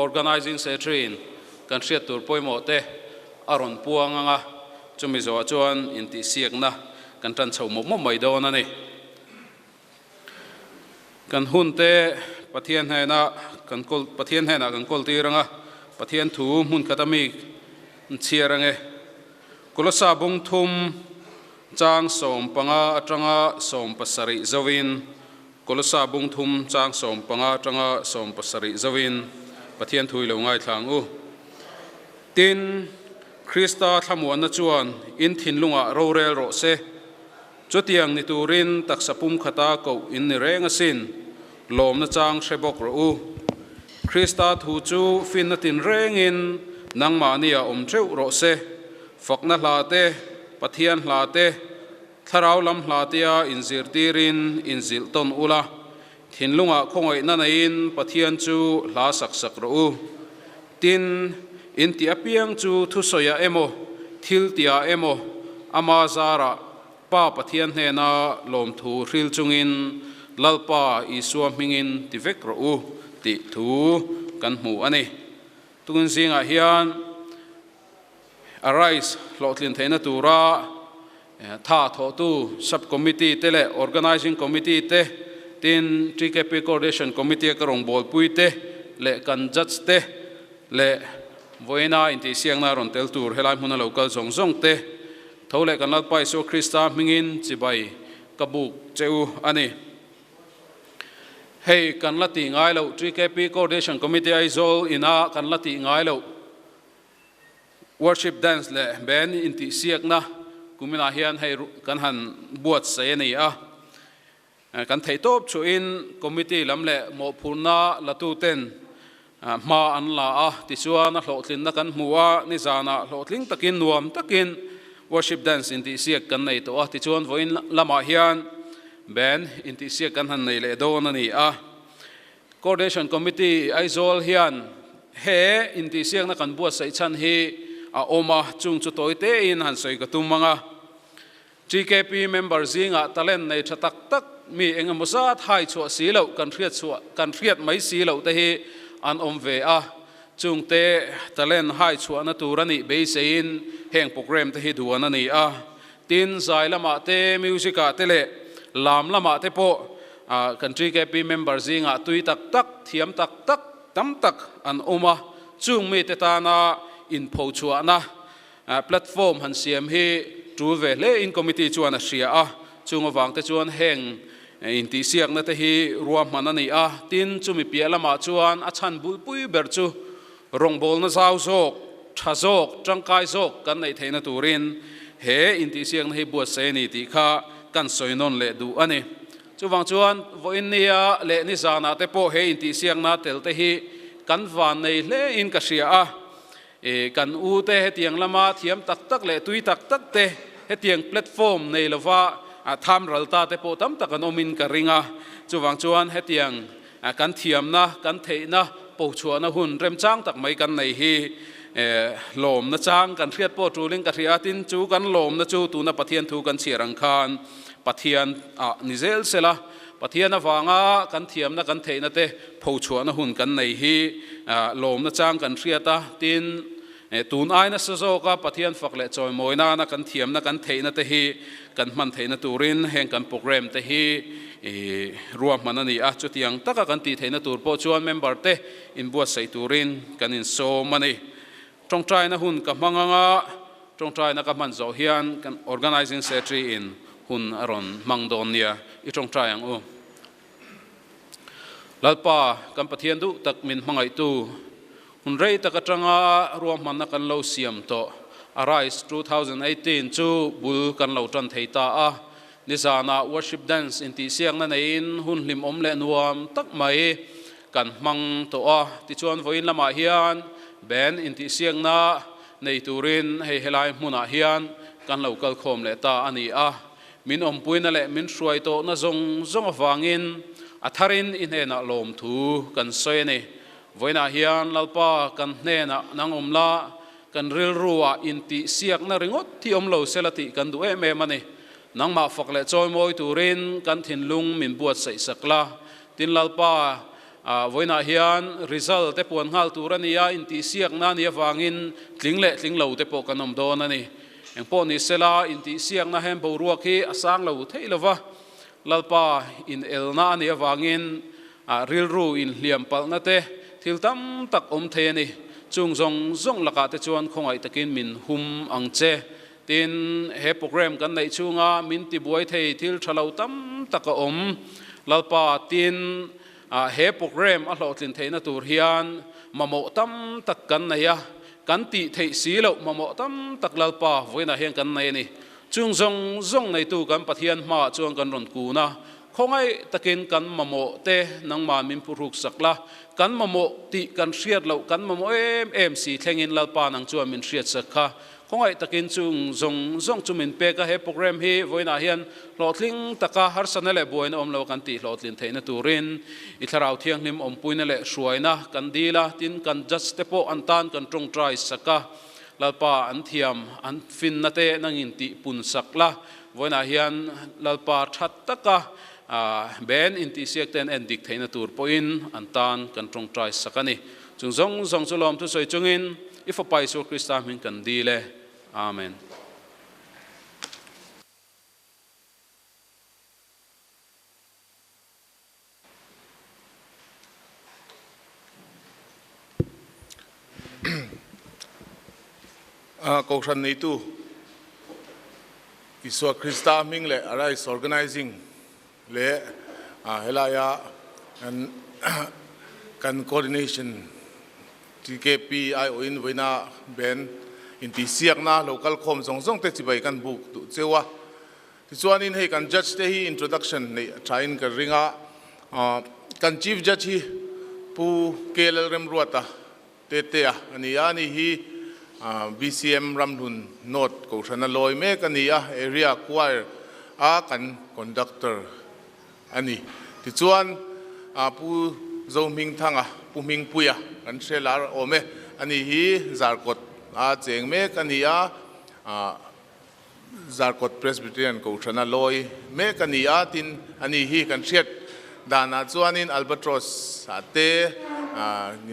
Organising Secretary in kan hriat tur pawimawh te a rawn puang ang a, chumi zawhah chuan intihsiakna kan tan chho mawp mawp mai dawn a ni. Kan hun te Pathian hnena kan kawl Pathian hnenah kan kawl tir ang a, Pathian thu hmun khat ami an chhiar ang e. Kolosa bung thum chang 15 atanga 70 zovin Kolosa bung thum chang 15 atanga 70 zovin Pathian thu i lo ngaithla ang u. Tin, Krista thlamuanna chuan in thinlungah rorel rawh se. Chutiang ni turin taksa pum khata koh in ni reng asin, lawmna chang hre bawk rawh u. Krista thu chu finna tin rengin nangmahnia awm theuh rawh se. Fakna hla te, Pathian hla te, Thlarau lam hla tea inzirtirin inzilh tawn ula, thinlungah khawngaihna neiin Pathian chu hla sak sak rawh u. Tin, in tih apiang chu thusawiah emaw, thil tihah emaw, ama zarah Pa Pathian hnena lawmthu hril chungin Lalpa Isua hmingin ti vek rawh u tih thu kan hmu a ni. Tun zingah hian Arise hlawhtlin theihna tura tha thawhtu Sub-Committee te leh Organising Committee te, tin TKP Coordination Committee a ka rawngbawlpui te leh kan Judge te leh vawiina intihsiakna rawn tel tur helai hmuna lo kal zawng zawng te tho leh kan Lalpa Isua Krista hmingin chibai ka buk che u a ni. Hei kan la tih ngai loh TKP Coordination Committee Aizawl ina kan la tih ngai loh Worship dance leh band intihsiakna kuminah hian hei kan han buatsaih a ni a. Kan theihtawp chuhin committee lam leh mawhphurhna latuten hma an la a, tichuan a hlawhtlinna kan hmu a, nizanah hlawhtling takin nuam takin worship dance intihsiak kan nei tawh a, tichuan vawiin lamah hian band intihsiak kan han nei leh dawn a ni a. Coordination Committee Aizawl hian he intihsiakna kan buatsaih chhan hi a awm a, chung chu tawi tein han sawi ka tum ang a. TKP member zingah talent nei tha tak tak mi eng emaw zat hai chhuah si loh kan hriat chhuah kan hriat mai si loh te hi an awm ve a, chungte talent hai chhuahna tur a nih beiseiin heng program te hi duan a ni a. Tin, zai lamah te, music ah te leh lam lamah te pawh kan TKP member zingah tui tak tak, thiam tak tak tam tak an awm a, chung mite tana inphochhuahna platform han siam hi tul ve hle in committee chuan a hria a, chung avang te chuan heng intihsiakna te hi ruahman a ni a, tin chumi piah lamah chuan a chhan bulpui ber chu Rawngbawlna zau zawk, tha zawk, tangkai zawk kan neih theihna turin he intihsiakna hi buatsaih a ni tih kha kan sawi nawn leh duh a ni. Chuvang chuan vawiin nia leh nizanah te pawh he intihsiakna tel te hi kan van nei hle in ka hria a. Kan u te hetiang lama thiam tak tak leh tui tak tak te hetiang platform nei lova tham ral ta te pawh tam tak an awmin ka ring a. Chuvang chuan hetiang Kan thiamna, kan theihna pochhuahna hun remchang tak mai kan nei hi lawmna chang kan hriat pawh tulin ka hria a, tin chu kan lawmna chu tuna Pathian thu kan chhiar ang khan Pathian ah ni zel sela, Pathian avanga kan thiamna kan theihna te phochhuahna hun kan nei hi lawmna chang kan hriat a, tin tun ai nasa zawka Pathian fak leh chawimawi nana kan thiamna kan theihna te hi kan hman theihna turin heng kan program te hi ruahman a ni a, chutiang taka kan tih theihna tur pawh chuan member te inbuatsaih turin kan insawm a ni. Tawngtaina hun ka hmang ang a, tawngtaina ka hman zawh hian kan Organising Secretary in hun a rawn hmang dawn nia, i tawngtai ang u. Lalpa, kan Pathian duh tak min hmangaihtu, hun rei tak atanga ruahmanna kan lo siam tawh Arise 2018 chu bul kan lo tan thei ta a. Nizanah Worship Dance intihsiakna neiin hun hlimawm leh nuam tak mai kan hmang tawh a. Tichuan vawiin lamah hian band intihsiakna nei turin hei helai hmunah hian kan lo kalkhawm leh ta a ni a. Min awmpuina leh min hruai tawhna zawng zawng avangin a tharin i hnenah lawmthu kan sawi a ni. Vawiinah hian Lalpa kan hnenah nang awm la, kan rilruah intihsiakna ringawt hi awm lo sela tih kan duh em em a ni. Nangmah fak leh chawimawi turin kan thinlung min buatsaih sak la. Tin Lalpa. Vawiinah hian result te puan nghal tur a ni a, intihsiakna a nih avangin tling leh tling lo te pawh kan awm dawn a ni. Engpawh ni sela, intihsiakna hian boruak hi a sang lo theih lo va, Lalpa inelna a nih avangin rilru inhliam palhna te thil tam tak awm thei a ni. Chung zawng zawng lakah te chuan khawngaih takin min hum ang che. Tin, he program kan neih chhunga min tibuai thei thil tha lo tam tak a awm. Lalpa, tin, he program a hlawhtlin theihna tur hian mamawh tam tak kan nei a, kan tih theih si loh mamawh tam tak Lalpa vawiinah hian kan nei a ni. Chung zawng zawng neitu kan Pathian hmaah chuan kan rawn kun a, khawngaih takin kan mamawh te nangmah min phuhruk sak la, kan mamawh tih kan hriat loh kan mamawh em em si thlengin Lalpa nang chuan min hriat sak kha. Khawngaih takin chung zawng zawng chu min pek a, he program hi vawiinah hian hlawhtling taka harsatna leh buaina awm lo kan tih hlawhtlin theihna turin i Thlarau Thianghlim awmpuina leh hruaina kan dil a, tin kan judge te pawh an tan kan tawngtai sak a, Lalpa an thiam an finna te nangin tih pun sak la, vawiinah hian Lalpa tha taka ben intihsiak te an en dik theihna tur pawhin an tan kan tawngtai sak a ni. Chung zawng zawng chu lawm thusawi chungin i Fapa Isua Krista hming kan dil e. Amen. Kohhran neitu Isua Krista hming leh Arise Organizing leh helaia kan coordination TKP aiawhin vawiina band intihsiakna lo kal khawm zawng zawng te chibai kan buk duh cheu a. Tichuanin hei kan judge te hi introduction neih a thain ka ring a, kan chief judge hi Pu KLL Remruata Tetea a ni a, ani hi BCM Ramhlun North Kohhrana lawi mek a ni a, Area Choir a kan conductor a ni. Tichuan Pu Zohmingthanga, Pu Hmingpuia kan hre lar awm e, ani hi Zarkawt a cheng mek a ni a, Zarkawt Presbyterian Kohhrana lawi mek a ni a, tin ani hi kan hriat danah chuanin Albatross ah te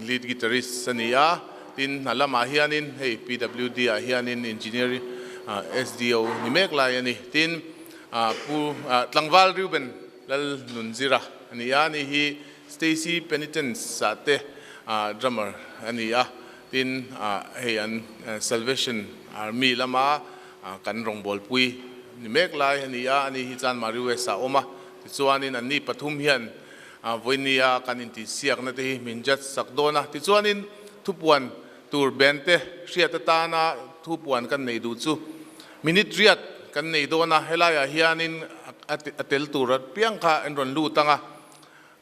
lead guitarist a ni a, tin hna lamah hianin hei PWD ah hianin engineer SDO ni mek lai a ni. Tin Pu Tlangval Reuben Lalnunzira a ni a, ani hi Stacy Penitence ah te drummer a ni a, Tin, hei an Salvation Army lama kan rawngbawlpui ni mek lai a ni a, ani hi chuan Mari West ah a awm a, tichuanin anni pathum hian vawinia kan intihsiakna te hi min judge sak dawn a, tichuanin thupuan tur band te hriat atana thupuan kan neih duh chu minute riat kan nei dawn a, helaiah hianin a tel tur apiang kha an rawn lut ang a.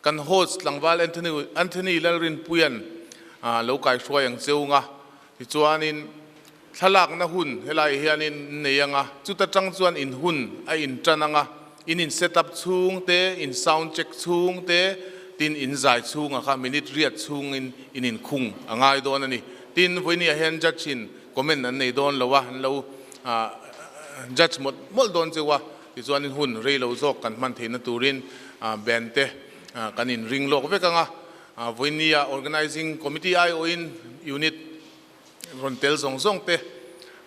Kan host tlangval Anthony Anthony Lalrinpuia'n lo kaihruai ang cheu nga, tichuanin thlalakna hun helaiah hianin in nei ang a, chuta tang chuan in hun a in tan ang a, in in set up chhung te, in sound check chhung te, tin in zai chhunga kha minute riat chhungin in inkhung a ngai dawn a ni. Tin, vawinia hian judge in comment an nei dawn lo a, an lo judge mawlh mawlh dawn cheu a, Tichuanin hun rei lo zawk kan hman theihna turin band te kan in ring lawk vek ang a, vawinia Organizing Committee aiawhin unit rawn tel zawng zawng te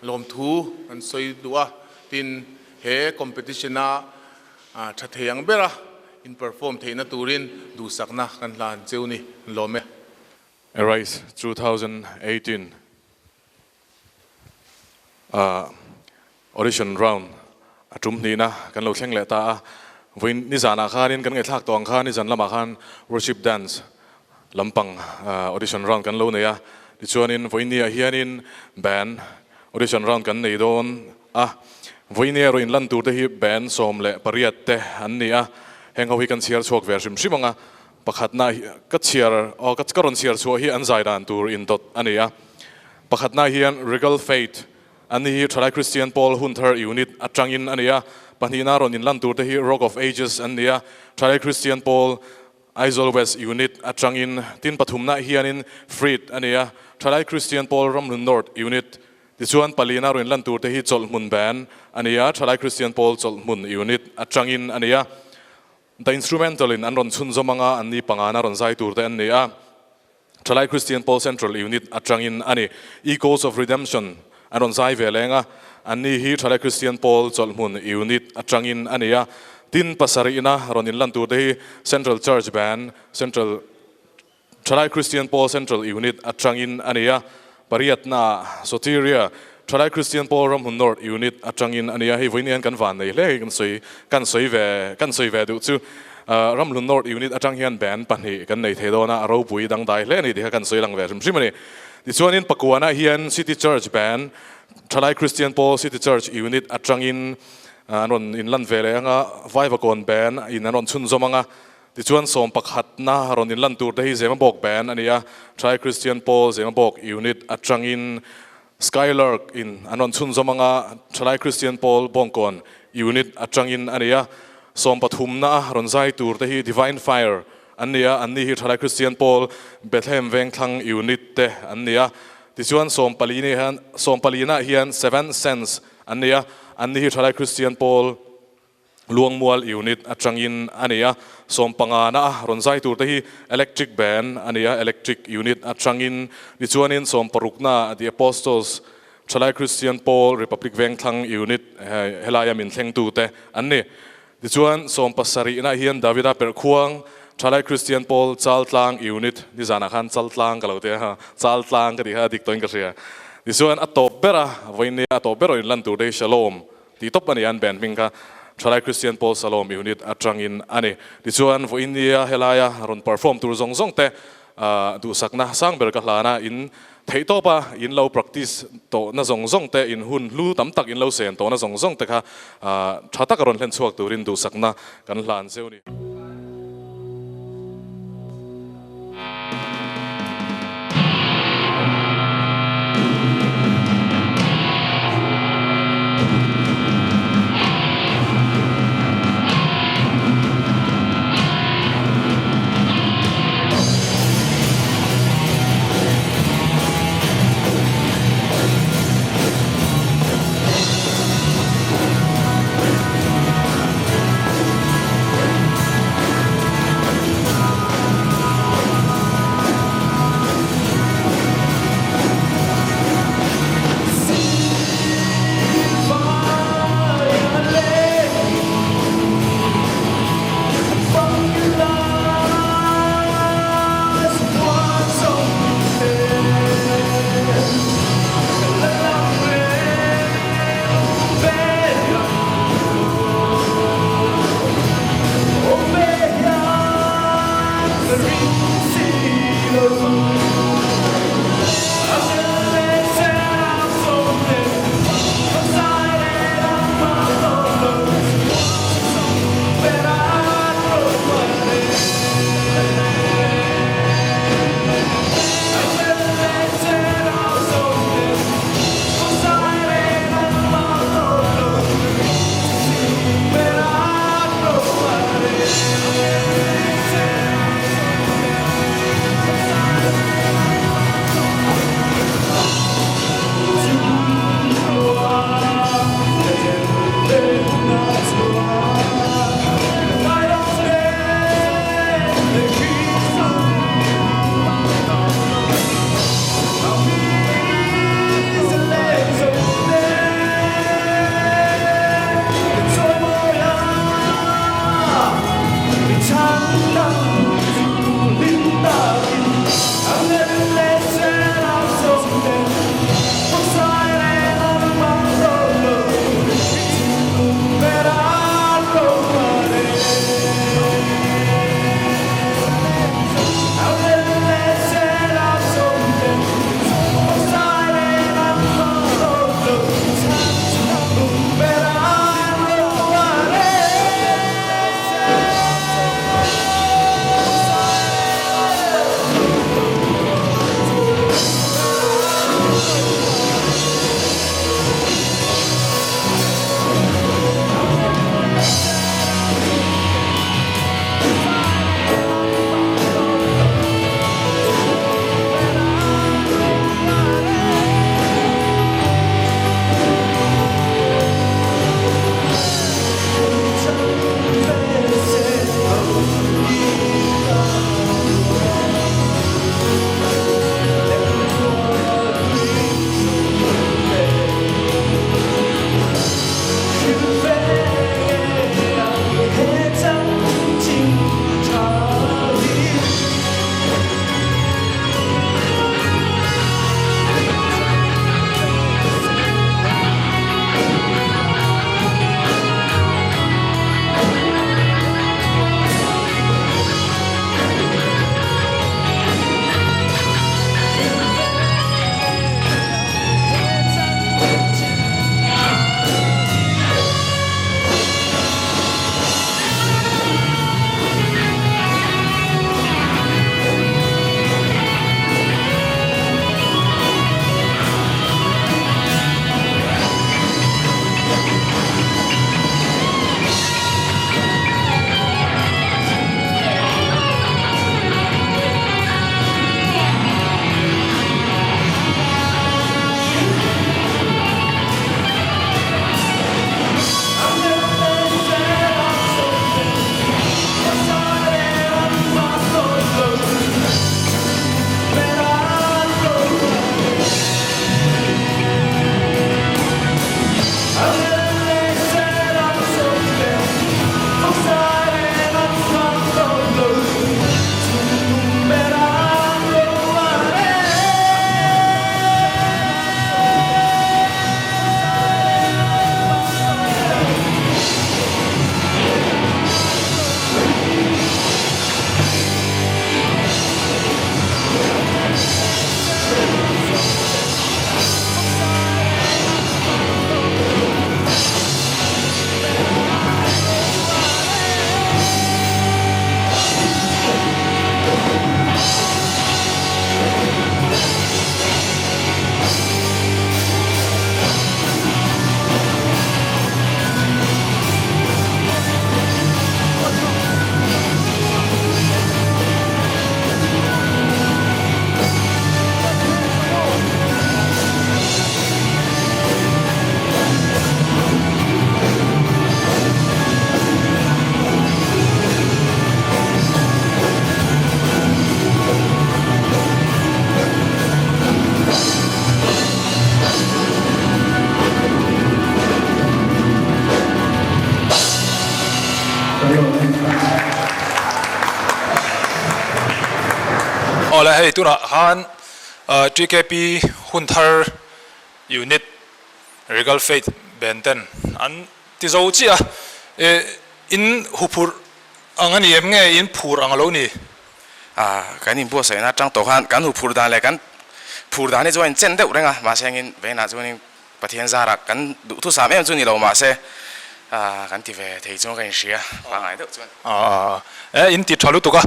lawmthu kan sawi duh a, tin he competition a tha thei ang bera in perform theihna turin duhsakna kan hlan cheu ni lawm e. Arise 2018 Audition round a tum hnihna kan lo thleng leh ta a, vawiin nizanah khanin kan ngaihthlak tawh ang khan nizan lamah khan worship dance lampang audition round kan lo nei a, tichuanin vawiinniah hianin band audition round kan nei dawn a, vawiinnia erawh inlan tur te hi band 18 te an ni a, heng ho hi kan chhiar chhuak ve hrim hrim ang a, pakhatna ka chhiar aw ka rawn chhiar chhuah hi an zai dan tur indawt a ni a. Pakhatna hian Regal Faith an ni hi Thalai Kristian Pawl Hunthar Unit atangin a ni a, pahnihna rawn inlan turte hi Rock of Ages an ni a, Thalai Kristian Pawl Aizawl West Unit atangin, tin pathumna hianin Freed a ni a, Thalai Kristian Pawl Ramhlun North Unit, tichuan palina rawn inlan turte hi Chawlhhmun Band a ni a, Thalai Kristian Pawl Chawlhhmun Unit atangin a ni a. The Instrumental in an rawn chhunzawm anga an ni pangana rawn zai tur te an ni a. Thalai Christian Pawl Central Unit atangin a ni. Echoes of Redemption an rawn zai ve leng a, an ni hi Thalai Christian Pawl chawlhhmun Unit atangin a ni a. Tin, pasarihna rawn inlan tur te hi Central Church Band, Central Thalai Christian Pawl Central Unit atangin a ni a. Pariatna Soteria Thalai Christian Pawl Ramhmun North Unit atangin a ni a. Hei vawiin hian kan van nei hle hi kan sawi kan sawi ve kan sawi ve duh chu. Ramhlun North Unit atang hian band pahnih kan nei thei dawn a, a ropui dangdai hle a ni tih kha kan sawi lang ve hrim hrim a ni. Tichuanin Pakuanah hian City Church Band, Thalai Christian Pawl City Church Unit atangin an rawn inlan ve leh ang a, Vaivakawn Band in an rawn chhunzawm ang a. Tichuan sawm pakhatna rawn inlan tur te hi Zemabawk Band a ni a, Thalai Christian Pawl Zemabawk Unit atangin Skylark in an rawn chhunzawm ang a, Thalai Christian Pawl Bawngkawn Unit atangin a ni a. Sawm pathumna a rawn zai tur te hi Divine Fire an ni a, anni hi Thalai Christian Pawl Bethlehem Vengthlang Unit te an ni a. Tichuan sawm pali ni hian sawm palina hian Seven Sense an ni a, anni hi Thalai Christian Pawl Luangmual Unit atangin a ni a. Sawm pangana a rawn zai tur te hi Electric Band a ni a, Electric Unit atangin. Tichuanin sawm parukna The Apostles Thalai Christian Pawl Republic Vengthlang Unit helaia min thlengtute an ni. Tichuan, sawm pasarihna hian Davida Perhkhuang, Thalai Christian Pawl Chaltlang Unit, nizanah khan Chaltlang ka lo ti a, Chaltlang ka tih kha a dik tawhin ka hria. Tichuan, a tawp ber a, vawiin a tawp ber rawn inlan tur te hi Shalom tih tawp a ni a, an band hming kha Thalai Christian Pawl Salom Unit atangin a ni. Tichuan, vawiin nia helaia rawn perform tur zawng zawng te Duhsakna sang ber ka hlan a, in theih tawp a, in lo practice tawhna zawng zawng te, in hun hlu tam tak in lo sen tawhna zawng zawng te kha tha taka rawn hlen chhuak turin duhsakna kan hlan zeuh a ni. Awle hei tunah khan TKP Hunthar Unit Regal Faith Band ten an ti zo chiah a, in huphurh ang a ni em nge in phur ang a lo ni? Kan inbuatsaihna atang tawh khan kan huphurh dan leh kan phur dan hi chu a inchen deuh reng a, mahse engin vawiinah chuanin Pathian zarah kan duhthusam em chu ni lo mahse kan ti ve thei chuan ka inhria pangngai deuh chuan. E in ti tha lutuk a,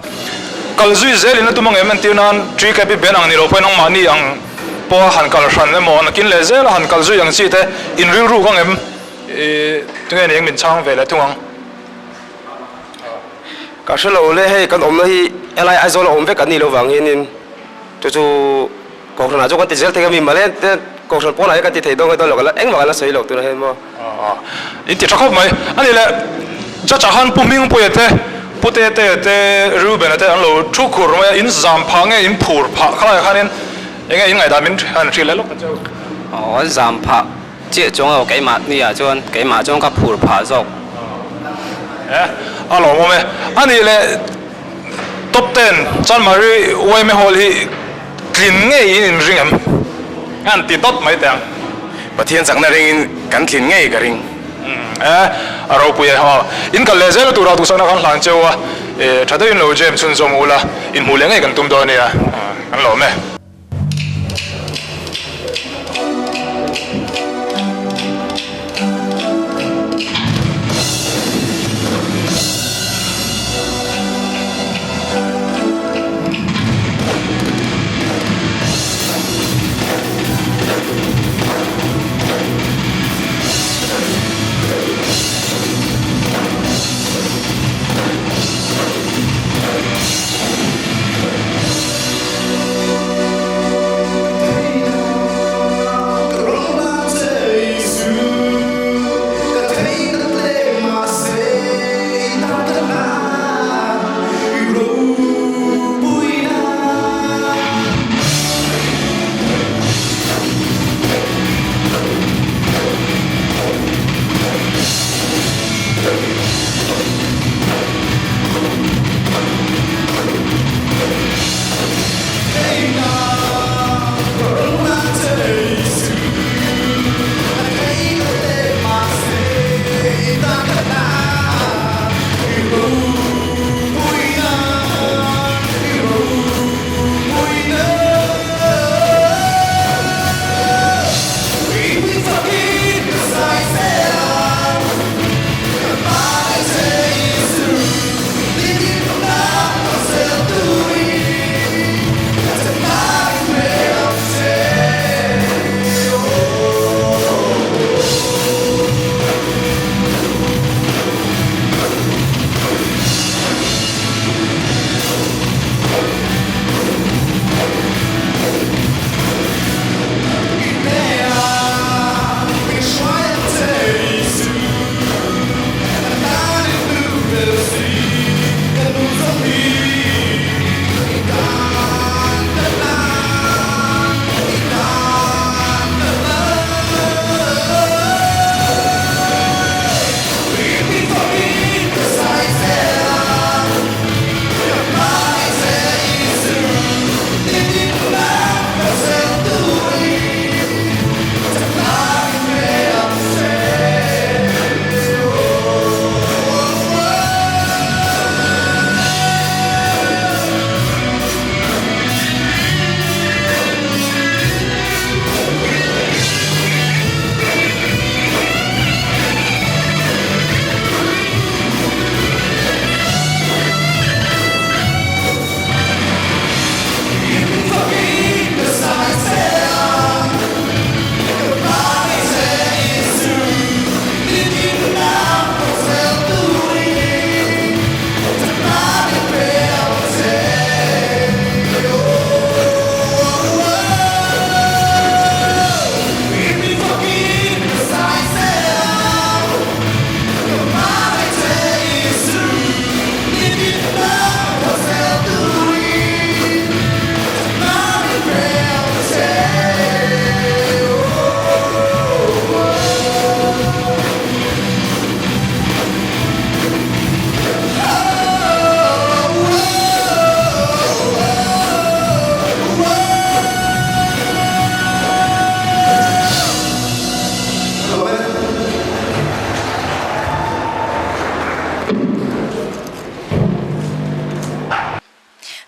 kal zui zel in a tum ang em entir nan TKP ben ang ni lo pawhin angmahni ang pawha han kal hran emaw nakin leh zela han kal zui ang chi te in rilruk ang em i tunge ni eng min chhang ve leh thung ang. Ka hre lo le hei kan awmna hi helai Aizawl a awm vek an nih loh vang hianin chu chu Kohhranah chu kan ti zel thei a mi mah le Kohhran pawnah hian kan ti thei dawn nge dawn lo kan la engmah kan la sawi lo tunah hian maw. In ti tha khawp mai. A nih le Judge ah khan Pu Hmingpuia te, Pu Tetea te, Reuben-a te an lo thu khur mai a, in zam phah nge in phur phah khalaiah khanin eng nge in ngaihdan min han hrilh leh lawk ta cheu. Aw an zam phah chiah chuang lo keimah hniah chuan keimah chuan ka phur phah zawk. E a lawmawm e. A nih le Top ten Chanmari Yma Hall hi Tlin ngei in inring em? An ti dawt mai teh ang. Pathian chakna ringin kan tlin ngei ka ring. E, a ropui e. Aw, in kal leh zel tura duhsakna kan hlan cheu a, e, tha deuhin lo jam chhunzawm ula, inhmuh leh ngei kan tum dawn nia, kan lawm e.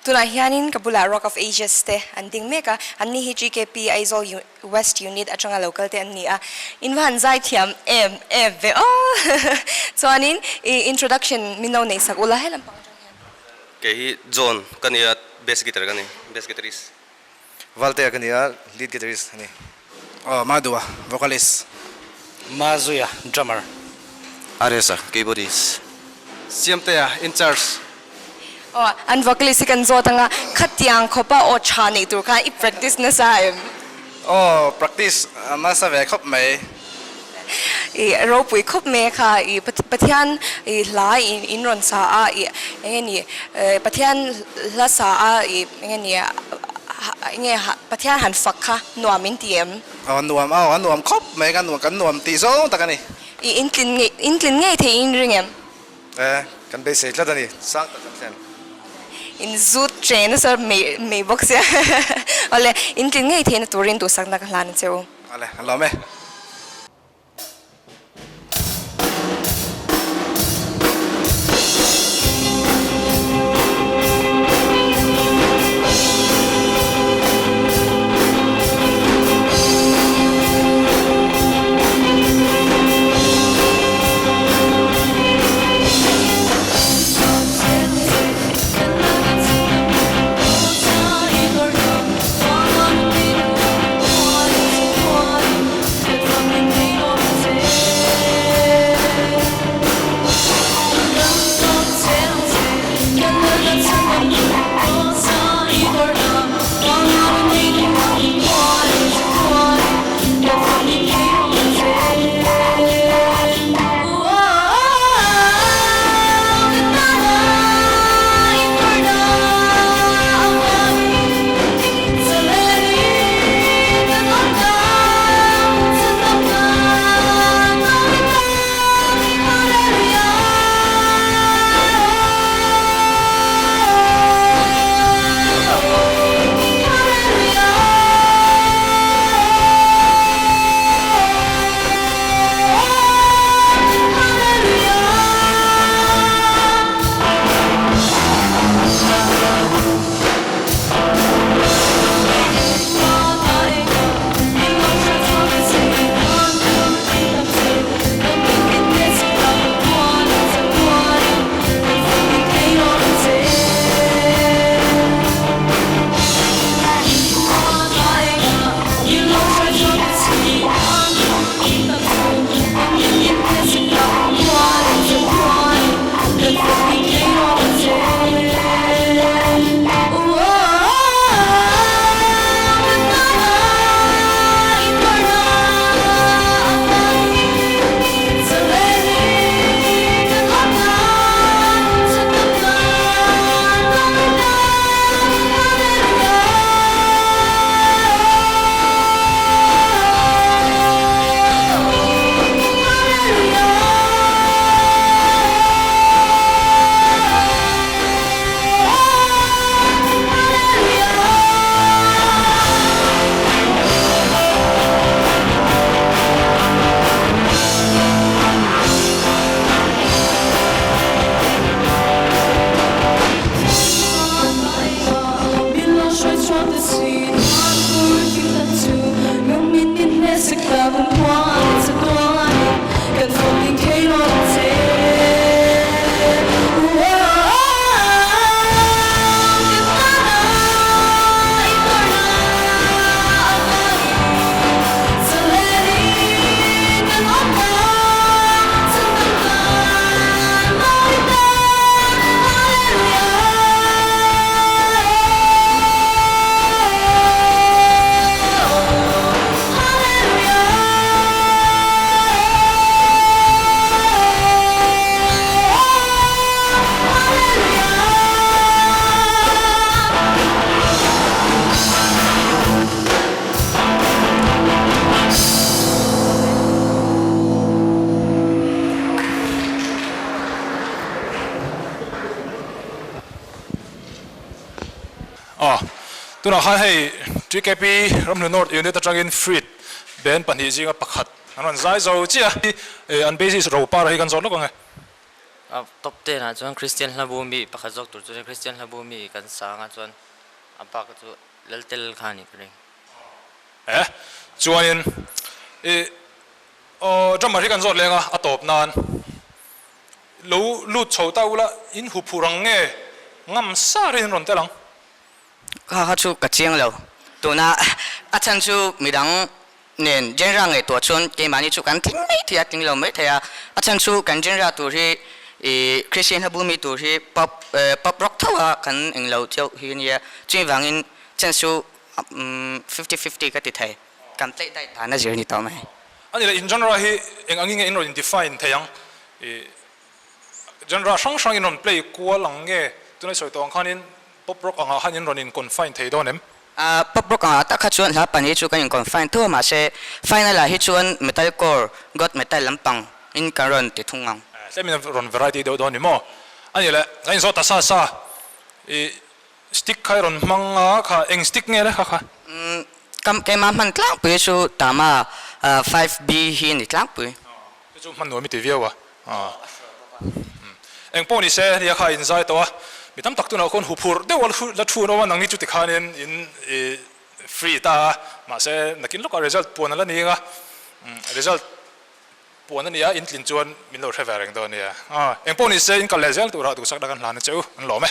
Tunah hianin ka bulah Rock of Ages te an ding mek a, an ni hi GKP Aizawl West Unit atanga lo kal te an ni a. In va han zai thiam em em ve aw! Chuanin i introduction min lo neih sak ula helam pang atang hian. Kei hi John ka ni a, bass guitar ka ni, bass guitarist. Valtea ka ni a, lead guitarist a ni. Aw, Madua, vocalist. Mazuia, drummer. Aresa, keyboardist. Siamtea, in charge. Aw, an vocalist hi kan zawt anga khatiang khawpa aw tha neih tur khan i practice nasa em? Aw, practice nasa ve khawp mai. I ropui khawp mai kha i Pathian i hla in rawn sa a i enge ni Pathian hla sa a i enge ni enge Pathian han fak kha nuam in ti em? Aw nuam aw a nuam khawp mai ka nuam kan nuam tih zawng tak a ni. I intlin ngei intlin ngei thei in ring em? E kan beisei tlat a ni sang tak kan thlen. In zut che nasa mai mai bawk sia awle intlin ngei theihna turin duhsakna ka hlan a che u. Awle a lawm e. Aw, tunah khan hei TKP Ramhlun North Unit atangin Freed band pahnih zinga pakhat an rawn zai zo chiah a, an bassist Ropara hi kan zawt lawk ang e. A top ten ah chuan Kristian hlabu mi pakhat zawk tur chuan Kristian hlabu mi kan sang a chuan a bak chu Laltel kha a nih ka ring. E chuanin i aw drummer hi kan zawt leng a a tawp nan lo lut chho ta ula in hu phur ang nge ngam sar in rawn tel ang. Kha kha chu ka chiang lo tuna a chhan chu midang nen genre ngaihtuah chuan keimahni chu kan tling mai thei a tling lo mai thei a a chhan chu kan genre tur hi ih Christian hlabu mi tur hi pop pop rock tho a kan englo chauh hi ania chumi vangin chance chu Umm fifty fifty ka ti thei. Kan tleih daih dan a zir ni tawh mai. A ni le, in genre hi eng angin nge in rawn in define thei ang? Ih genre hrang hrang in rawn play kual ang nge? Tunai sawi tawh ang khanin pop rock angah khan in rawn in confine thei dawn em? Ah pop rock angah tak kha chuan hla pahnih chu kan in confine tho a mahse final ah hi chuan metal core, goth metal lampang in kan rawn ti thung ang. Tlem in rawn variety deuh dawn ni maw? A ni le, kan in zawh ta sa sa. Ih Stick kha i rawn hmang a kha eng stick nge le kha kha? Umm kam keimah hman tlangpui chu Tama 5B hi a ni tlangpui. Chu chu hman nuam i ti viau a. Eng pawh ni se nia kha in zai tawh a, mi tam tak tunah khawn huphurh deuh a la thu an awm a, nangni chu tikhanin in free ta a, mahse nakin lawkah result puan a la ni ang a, result Puan a nia, in tlin chuan min lo hre ve reng dawn nia. Eng pawh ni se, in kal leh zel turah duhsak dak an hlan a che u, an lawm e.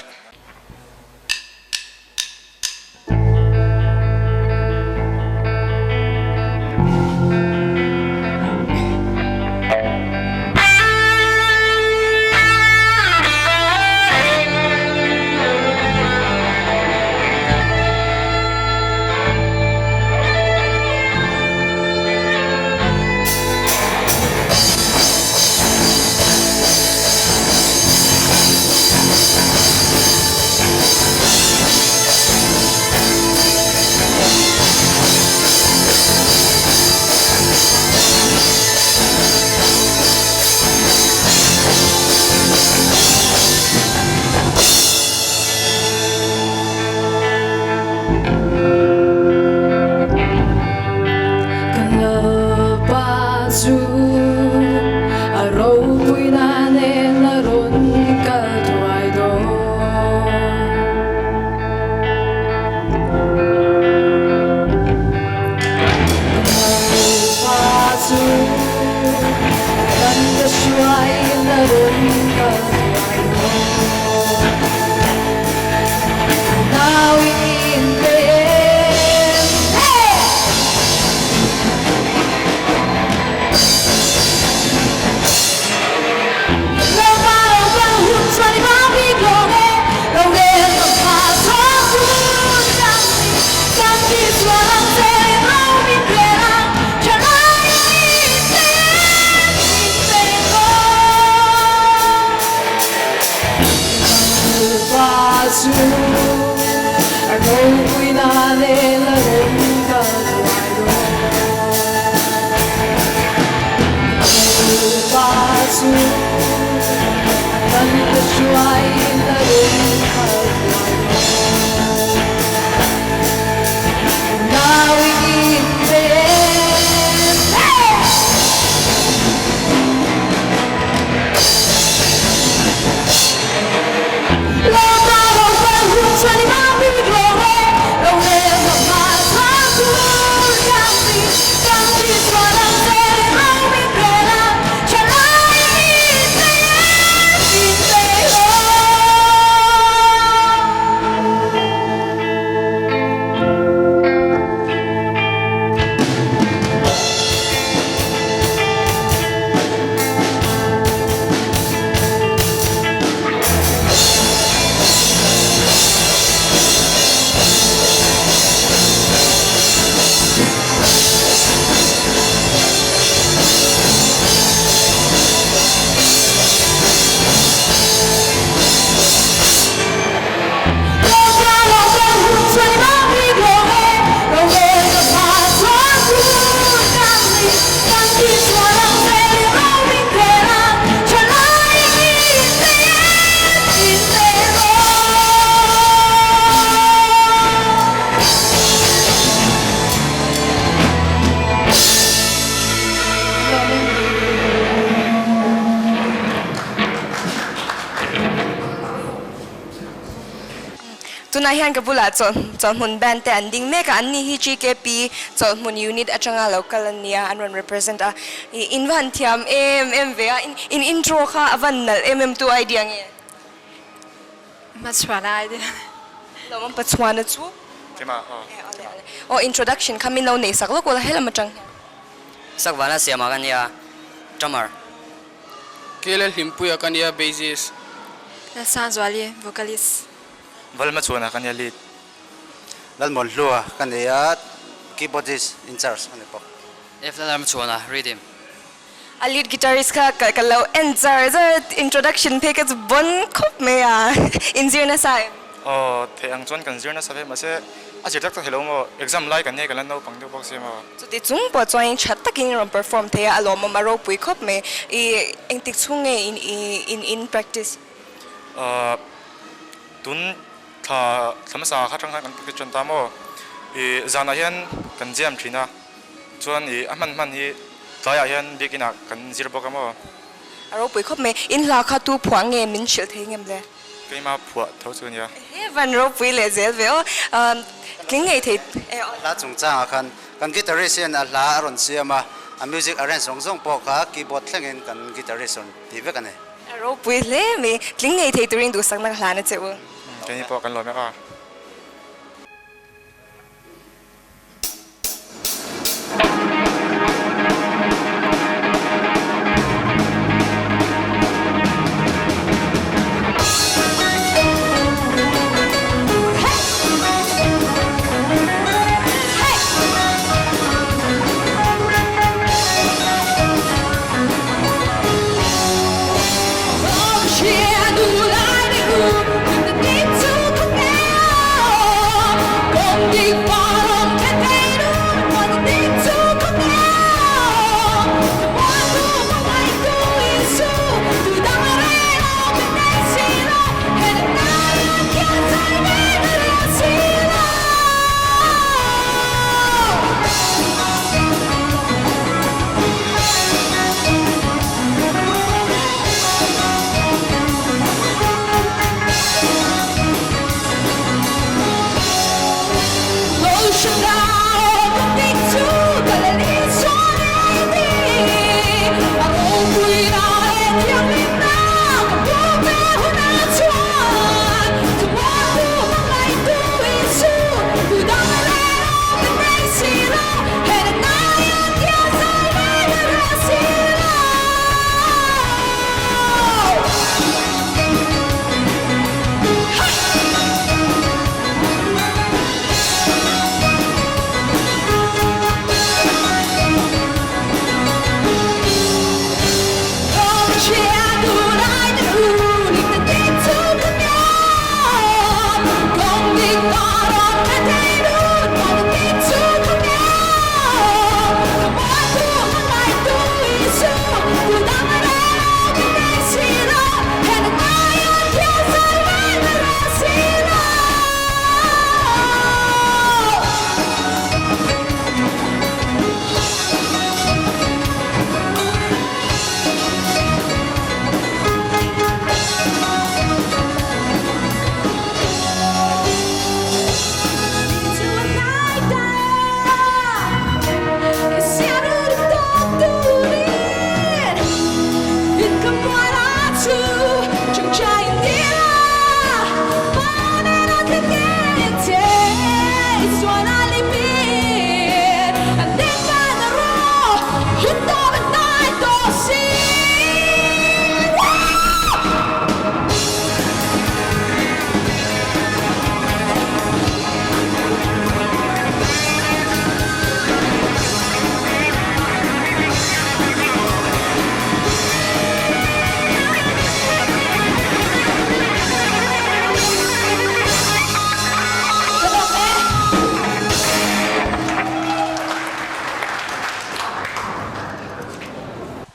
Tunah hian ka bulah Chawlhmun band te an ding mek a, an ni hi GKP Chawlhmun unit atanga lo kal an nia, an rawn represent a. Ih in va han thiam em em ve a, in intro kha a van nalh em em tu idea nge? Hmachhuana idea. Lawm Pachhuana chu? Keimah aw. Awle awle. Aw introduction kha min lo neih sak lawk ula helam atang hian. Sakvana siamah ka nia, drummer. Kele Hlimpuia ka nia, bassist. Lalsangzuali, vocalist. Valmachhuana ka nia, lead. Lalmuanhlua ka nia, keyboardist in charge a ni bawk. F Lalramchhuana, rhythm. A lead guitarist kha ka lo en char char, introduction phei ka chu bon khawp mai a, inzir nasa em? Aw, theih ang chuan kan zir nasa ve, mahse a zir tak tak thei lo maw, exam lai kan nei kan la naupang deuh bawk si maw. Chuti chung pawh chuan tha takin rawn perform thei a, a lawmawm a ropui khawp mai. I engtik chhung nge in in in practice? Aw, tun thla thla hmasa kha atang khan kan practice tan ta maw, i zanah hian kan jam thin a. Chuan i a hman hman hi tlaiah hian biakin ah kan zir bawk a maw? A ropui khawp mai. In hla kha tu phuah nge min hrilh thei ngem le? Keima phuah tho chu nia. He van ropui leh zel ve aw. Tling ngei thei e aw. Hla chungchangah khan kan guitarist hian a hla a rawn siam a, a music arrange zawng zawng pawh kha keyboard thlengin kan guitarist rawn ti vek a ni. A ropui hle mai. Tling ngei thei turin duhsakna ka hlan a che u. Keini pawh kan lawm e aw.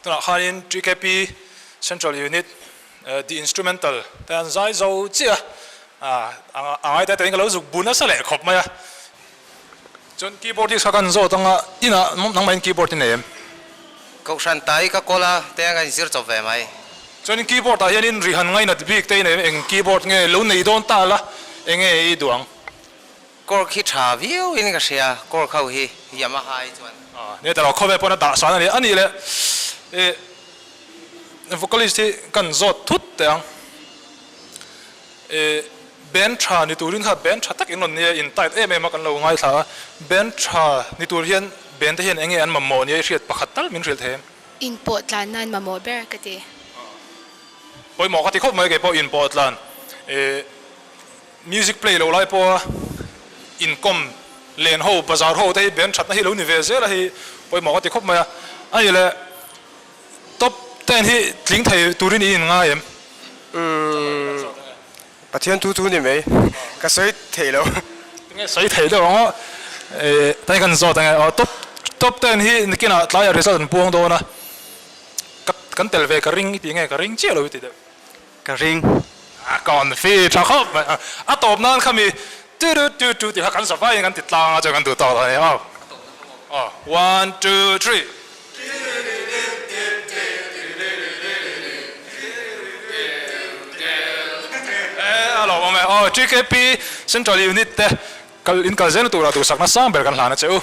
Tunah khanin TKP Central Unit The Instrumental te an zai zo chiah a, a ngai te te in ka lo zuk bu nasa leh khawp mai a. Chuan keyboardist kha kan zawt anga inah nangmah in keyboard i nei em? Kohhran tai ka kawl a, te ka inzir chawp ve mai. Chuanin keyboard ah hianin ri han ngainat bik te i nei em? Eng keyboard nge lo nei dawn ta la? Enge i duh ang? Cork hi tha viau in ka hria, Cork ho hi Yamaha hi chuan. Nia tawh khawvel pawn a dah san a ni. A nih leh i vocalist hi kan zawt thut teh ang. I band tha ni turin kha band tha tak in rawn nia in tight em em a kan lo ngaithla a. Band tha ni tur hian band te hian enge an mamawh nia i hriat pakhat tal min hrilh thei em? Inpawh tlan nan mamawh ber ka ti. Pawimawh ka ti khawp mai kei pawh inpawh tlan. I Music play lo lai pawha inkawm len ho, bazar ho te hi band thatna hi lo ni ve zel a hi pawimawh ka ti khawp mai a. A nih leh top ten hi tling thei turin i inngai em? Umm Pathian thu thu ni mai, ka sawi thei lo. Tinge sawi thei deuh ang aw, tani kan zawt ange aw top top ten hi nikinah tlaiah result an puang dawn a, ka kan tel ve ka ring i ti nge ka ring chiah lo i ti deuh. Ka ring. A confi tha khawp mai a. A tawp nan kha mi tu tu tu tu tih kha kan zavai in kan ti tlang a chuan kan duh tawk lo a ni aw. Aw one two three. E a lo awm e. Aw TKP Central Unit te kal in kal zel turah duhsakna sang ber kan hlan a che u.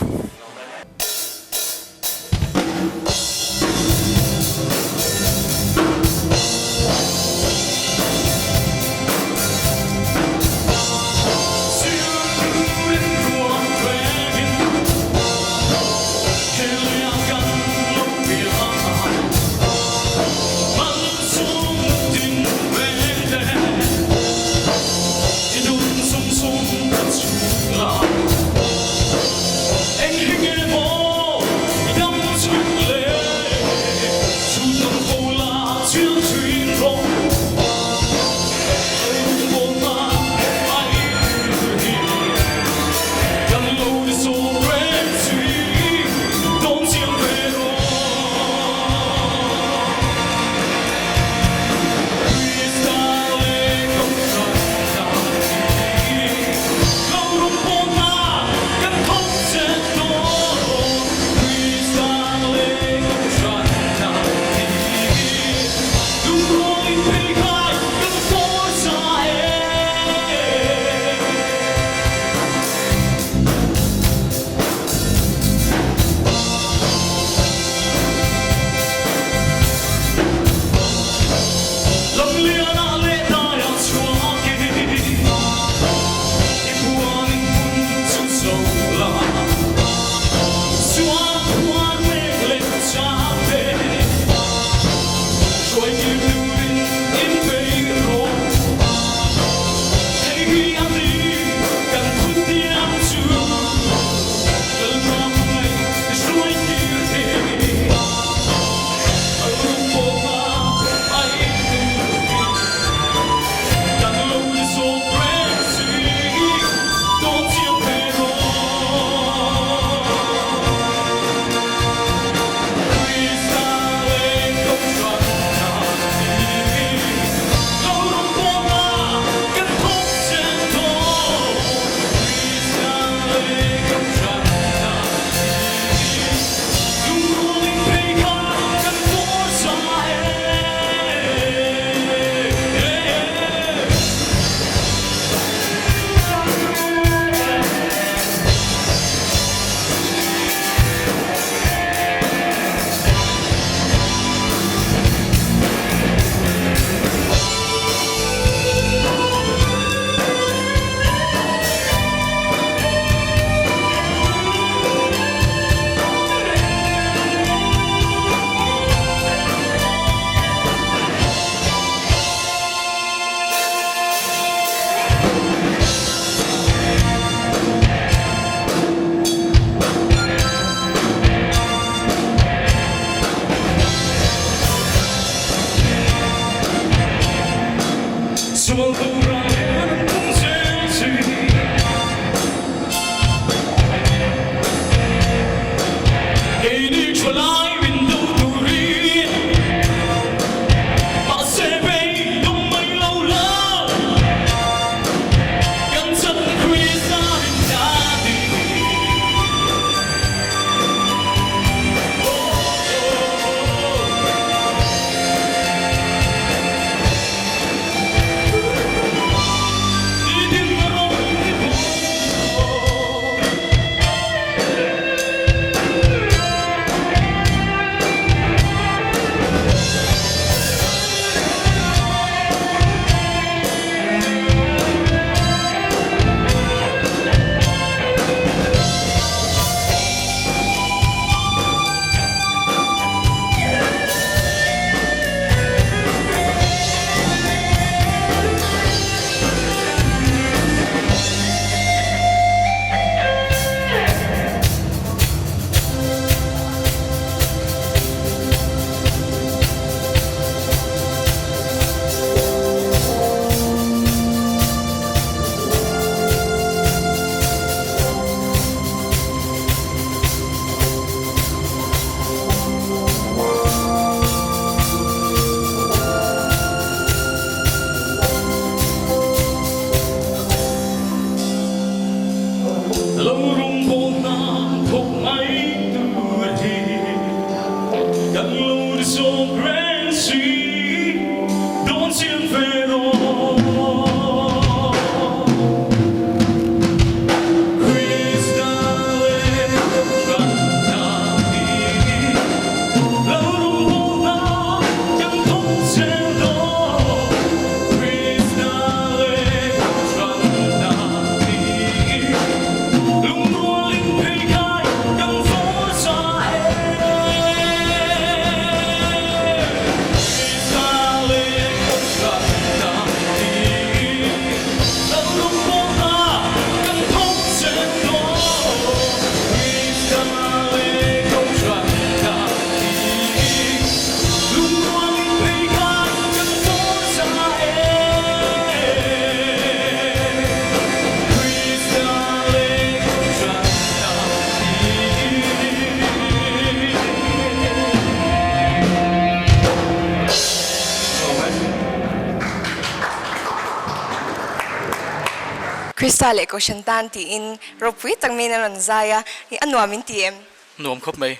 Krista leh Kohhran tan tiin ropui tak maiin a rawn zai a, a nuam in ti em? Nuam khawp mai.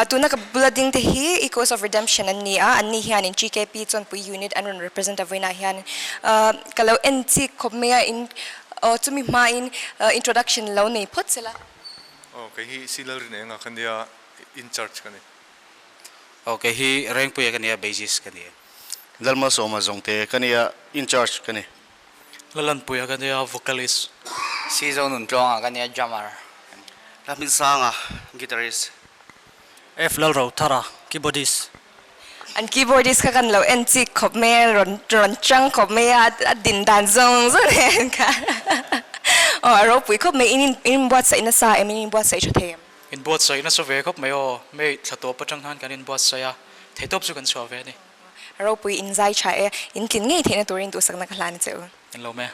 Tuna ka bula ding te hi Echoes of Redemption an ni a, anni hianin GKP Chawnpui Unit an rawn represent a vawiinah hian ka lo en chik khawp mai a, in aw chumi hmain introduction lo nei phawt sela. Aw kei hi Silal Rinenga ka nia, in charge ka ni. Aw kei hi Rengpuia ka nia, bassist ka ni. Lalmalsawma Zawngte ka nia, in charge ka ni. Lalanpuia ka nia, vocalist. Sizonun Tluanga ka nia, drummer. Lalhminsanga, guitarist. F Lalrothara, keyboardist. An keyboardist kha kan lo en chik khawp mai a, rawn rawn chang khawp mai a, a din dan zawng zawng nen kha aw a ropui khawp mai, in inbuatsaih nasa em, in inbuatsaih tha thei em? Inbuatsaih nasa ve khawp mai aw, May thla tawp atang khan kan inbuatsaih a, theihtawp chu kan chhuah ve a ni. Ropui in zai tha e, in tlin ngei theihna turin duhsakna ka hlan a che u. In lo me.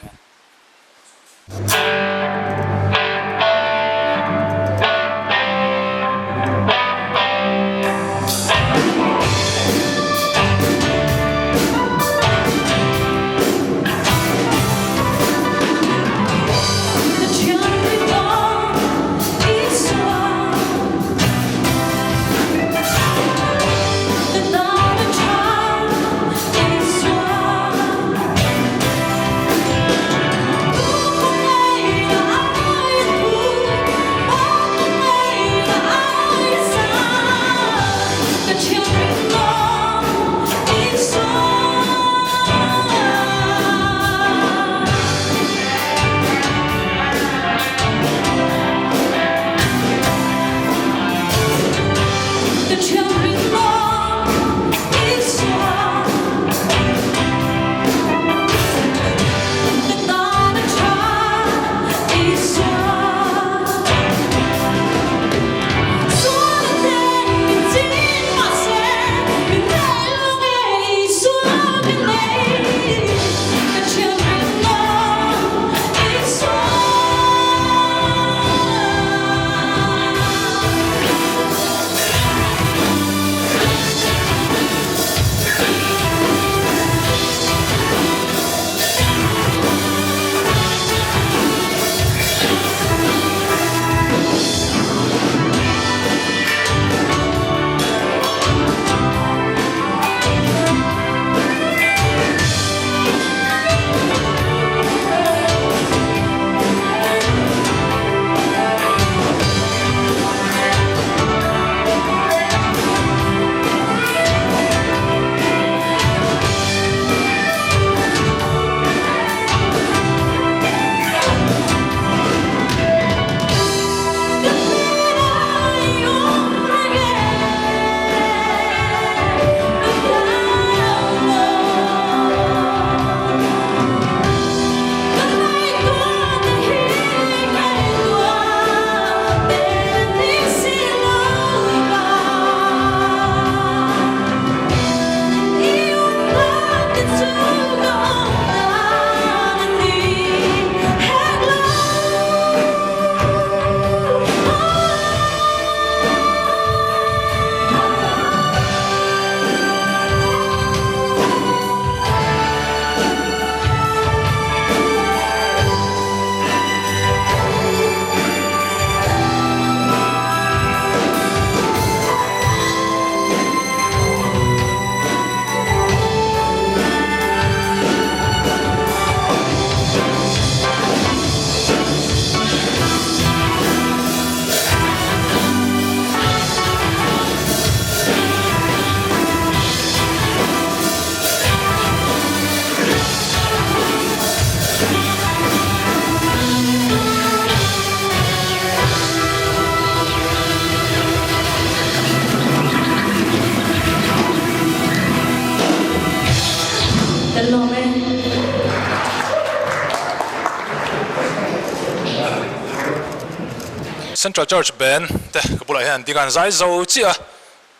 Central Church Band te ka bulah hian an ding a, an zai zo chiah a,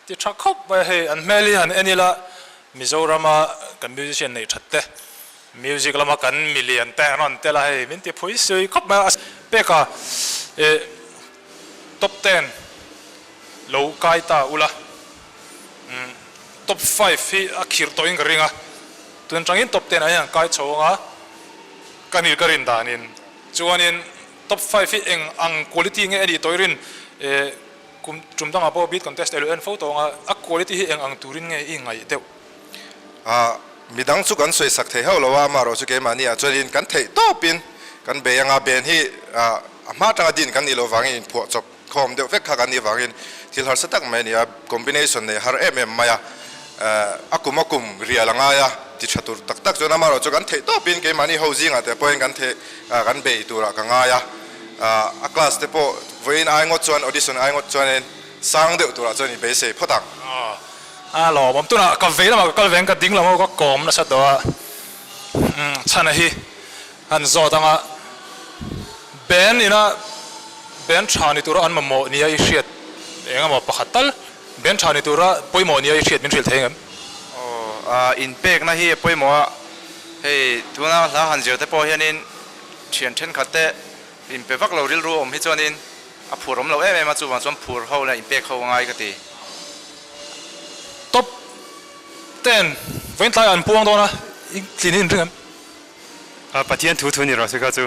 ti tha khawp mai a, hei an hmel hi han en ila Mizorama kan musician neih that te, music lama kan milian te an rawn tel a, hei min ti phui sui khawp mai a, peka eh top ten lo kai ta ula, umm top five hi a khirh tawhin ka ring a, tun atangin top ten ah hian an kai chho ang a, ka ni ka rin danin chuanin top five hi eng ang quality nge a nih tawh i rin eh kum tum dangah pawh beat contest elo en fo tawh ang a, a quality hi eng ang turin nge i ngaih deuh? Ah midang chu kan sawi sak thei hauh lo a, amaherawh chu keimahni ah chuanin kan theih tawpin kan bei ang a, ben hi ah a hma atanga din kan nih loh vangin inphuah chawp khawm deuh vek kha kan nih vangin thil harsa tak mai a ni a, combination nei har em em mai a, a kum a kum rial a ngai a, ti tha tur tak tak chuan amaherawh chu kan theih tawpin keimahni ho zingah te pawhin kan theih kan bei turah ka ngai a, a class te pawh vawiin ai ngawt chuan audition ai ngawt chuanin sang deuh turah chuan i beisei phawt ang. A lawmawm tunah ka vei lamah ka kal ve ang ka ding lamah ka kawm nasa tawh a, chhana hi han zawt anga band ina band tha ni tura an mamawh nia i hriat eng emaw pakhat tal band tha ni tura pawimawh nia i hriat min hrilh thei ngem? Aw a inpekna hi a pawimawh a, hei tuna hla han zir te pawh hianin thian thenkhat te inpe vak lo rilru awm hi chuanin a phur awm lo em em a, chuvang chuan phur ho leh inpek ho a ngai ka ti. Top ten vawiin tlaiah an puang dawn a, i tlin in ring em? A Pathian thu thu ni rawh se kha chu.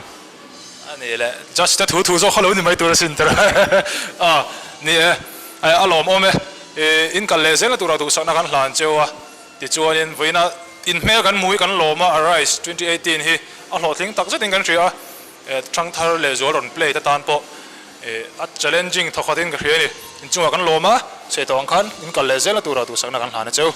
A ni le, Judge te thu thu zawk kha lo ni mai tur asin tir a ni e, a lawmawm e, in kal leh zel tura duhsakna kan hlan cheu a, tichuanin vawiina in hmel kan hmu hi kan lawm a, Arise 2018 hi a hlawhtling tak zetin kan hria a, thangthar leh zual rawn play te tan pawh a challenging thawkhatin ka hria a ni, inchungah kan lawm a, sawi tawh ang khan in kal leh zel tura duhsakna kan hlan a cheu.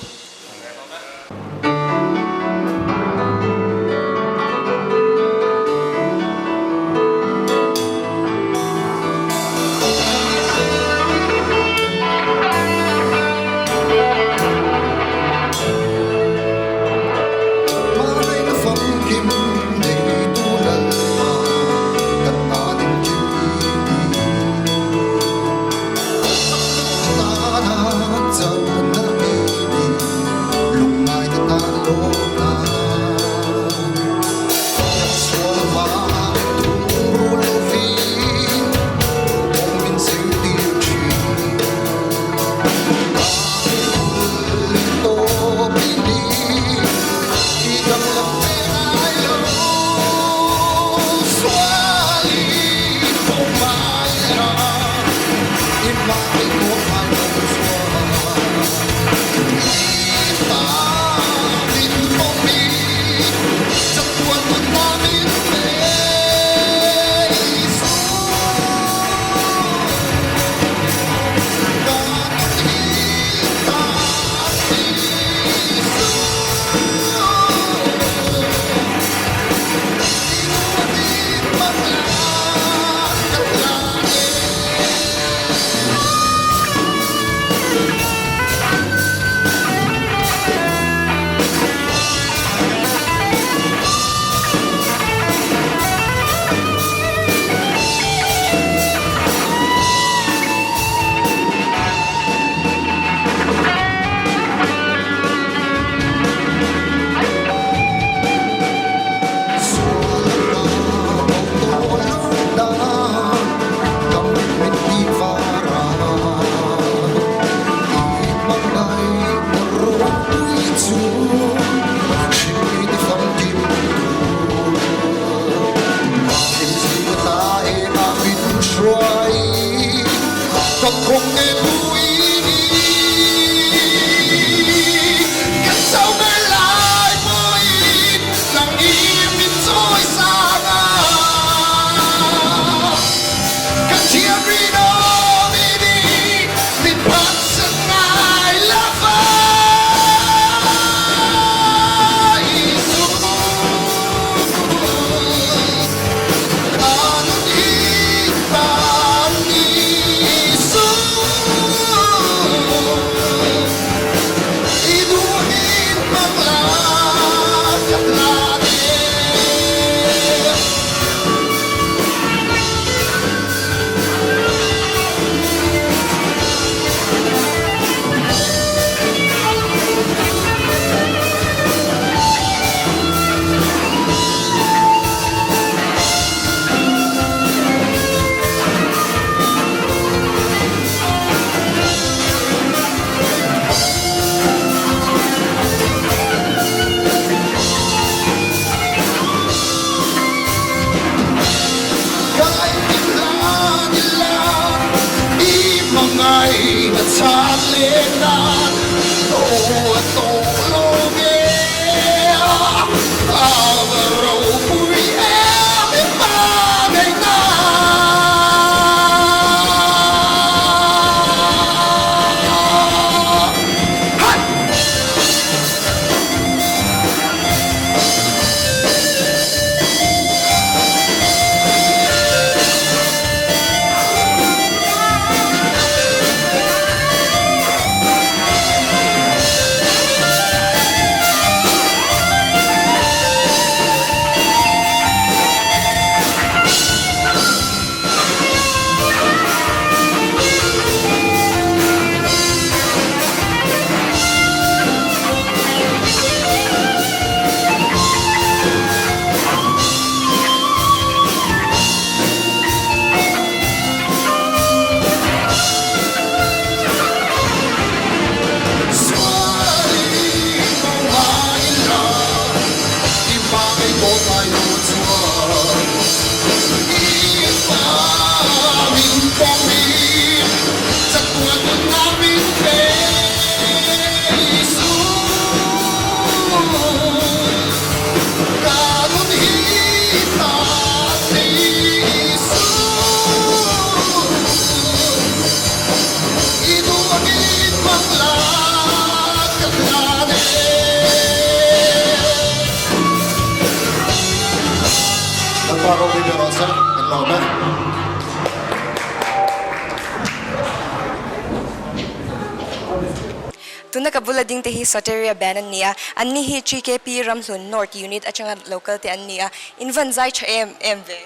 Tuna ka bula ding te hi Soteria Band an ni a, an ni hi GKP Ramhlun North Unit atanga local te an ni a, in van zai tha em em ve.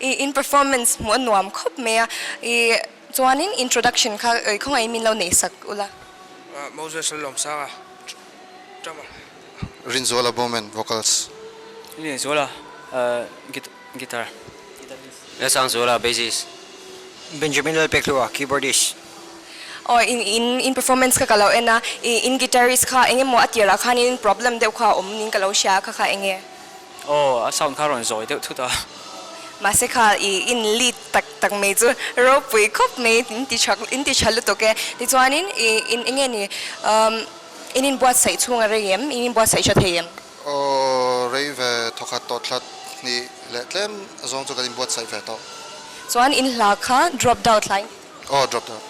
I in performance hmuh a nuam khawp mai a, i chuanin introduction kha khawngaih min lo nei sak ula. Moses Lalawmsanga, drummer. Rinzuala Bowman, vocals. Rinzuala, guitar. Lalsangzuala, bassist. Benjamin Lalpekhlua, keyboardist. Aw in in in performance kha ka lo en a, i in guitarist kha eng emaw a tirah khanin problem deuh kha a awm ning ka lo hria kha kha eng nge? Aw a sound kha a rawn zawi deuh thut a. Mahse kha i in lead tak tak mai chu ropui khawp mai in ti tha in ti tha lutuk e. Tichuanin i in eng nge ni umm in inbuatsaih chhung a rei em? In inbuatsaih tha thei em? Aw rei ve thawkhat tawh thlat hnih leh tlem zawng chu kan inbuatsaih ve tawh. Chuan in hla kha drop down thlai. Aw drop down.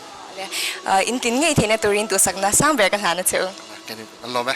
In tin ngei theihna turin duhsakna sang ber ka hlan a che u. An lawm e.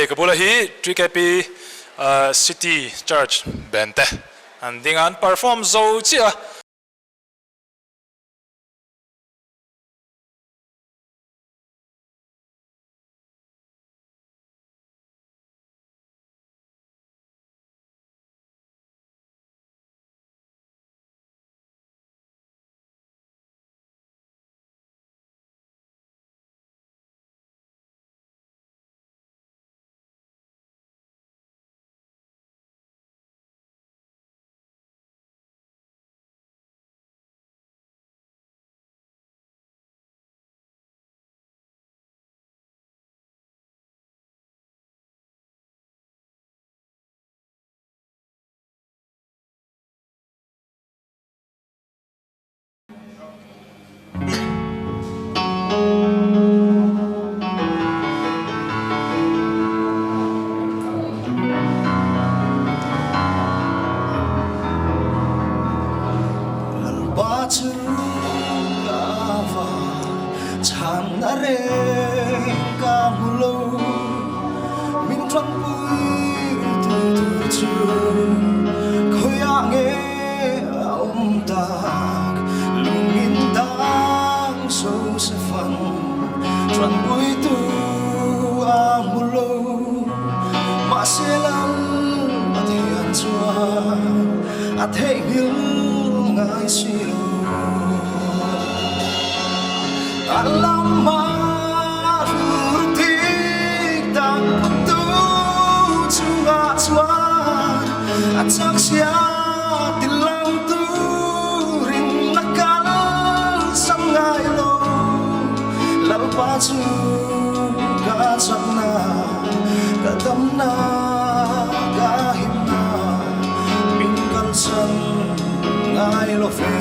Hei ka bula hi TKP City Church Band te an ding a, an perform zo chiah a. Lalpa chu ka va chhan a reng ka hmu lo min tanpui tu tur chu khawiah nge a awm tak lungin dang Joseph-an tanpuitu a hmu lo mahse lal Pathian chuan a theihnghilh ngai si lo. A lama rurtik dang putu chungah chuan a chakchhia tilang turin a kalsan ngai lo. Lalpa chu ka chakna, ka damna, ka himna, min kalsan ngai lo ve.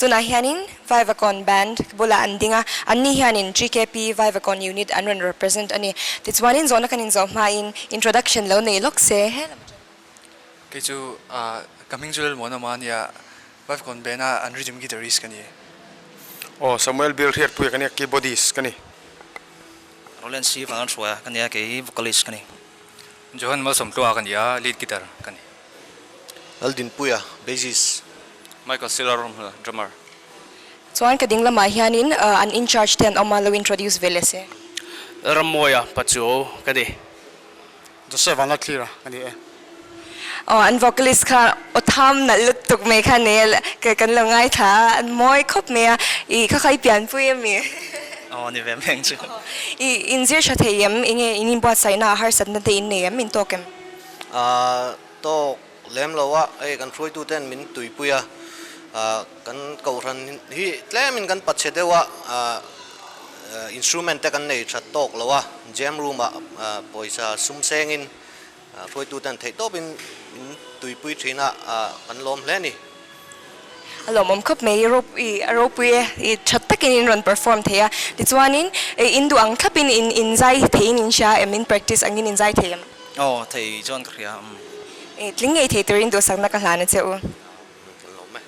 Tunah hianin Vaivakawn Band bulah an ding a, anni hianin GKP Vaivakawn Unit an rawn represent a ni. Tichuanin zawhna kan inzawh hmain introduction lo nei lawk se he lam atang. Kei chu ka hming chu Lalmuana ma ania, Vaivakawn Band a an rhythm guitarist ka ni. Aw Samuel Bill Hriatpuia ka nia, keyboardist ka ni. Roland C vang an hruai a ka nia, kei vocalist ka ni. Johan Malsawmtlua ka ni a, lead guitar ka ni. Laldinpuia, bassist. Michael Silla Romhla, drummer. Chuan ka ding lamah hianin an in charge te an awm a, lo introduce ve leh se. Lalrammawia, Pachuau ka ni. Joseph Vanlalthlira ka ni e. Aw an vocalist kha aw tham nalh lutuk mai kha nei a, kan lo ngaithla a, an mawi khawp mai a, i kha kha i pianpui ami? Aw ni ve meng chu. I inzir tha thei em? Enge in inbuatsaihna a harsatna te in nei em? In tawk em? Ahh tawk lem lo a, hei kan hruaitu ten min tuipui a, ahh kan kohhran hi tlemin kan pachhe deuh a, ahh instrument te kan nei that tawk lo a, jam room ah pawisa sum sengin Hruaituten theih tawpin min tuipui thin a, kan lawm hle a ni. A lawmawm khawp mai, i a ropui e, i tha takin in rawn perform thei a, tichuanin in duh ang thlapin in in zai theiin in hria em, in practice angin in zai thei em? Aw, thei chuan ka hria. Tling ngei thei turin duhsakna ka hlan a che u. Kan lawm e.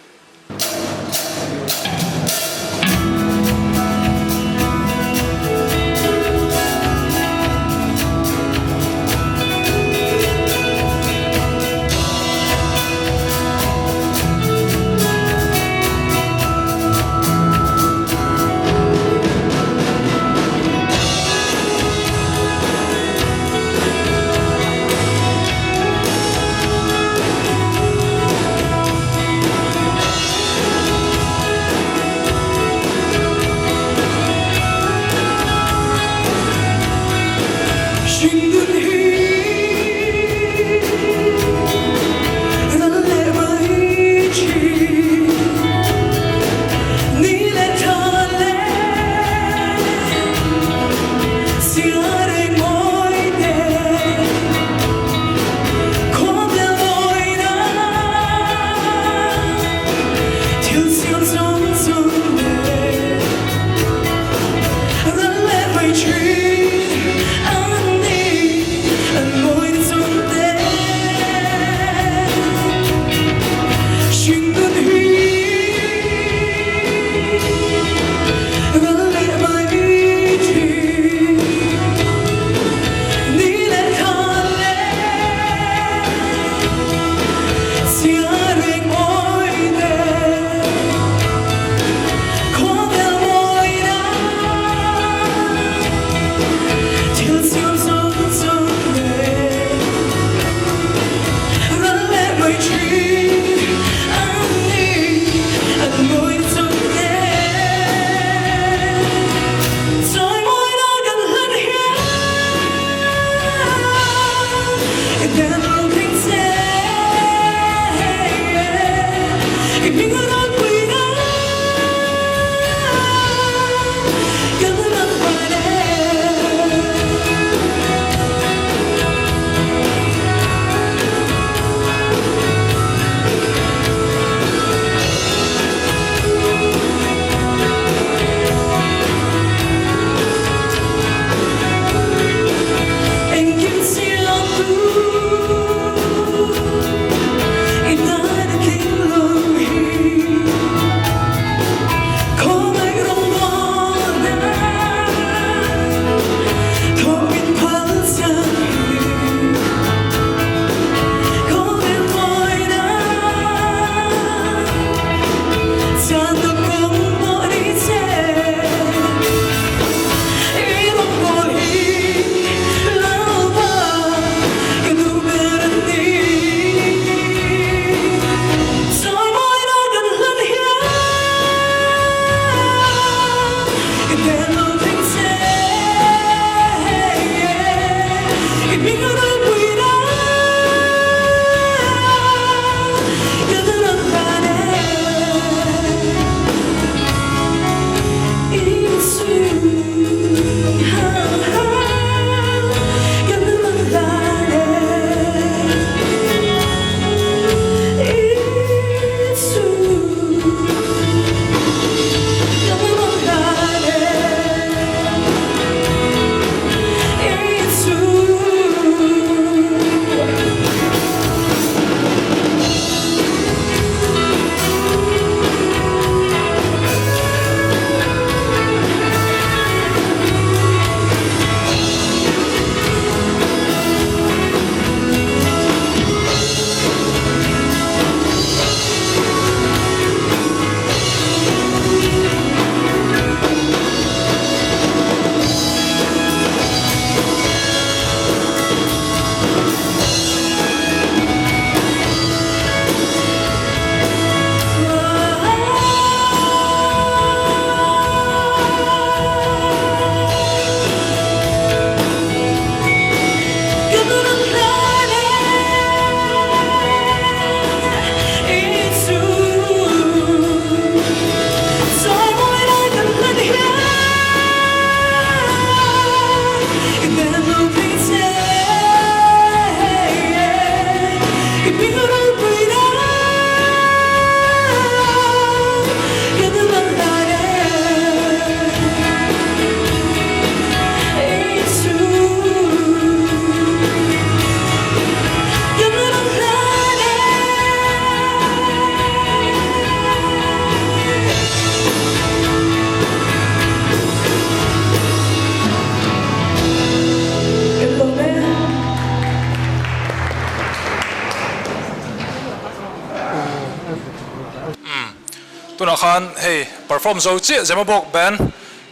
khan hei perform zo chiah Zemabawk band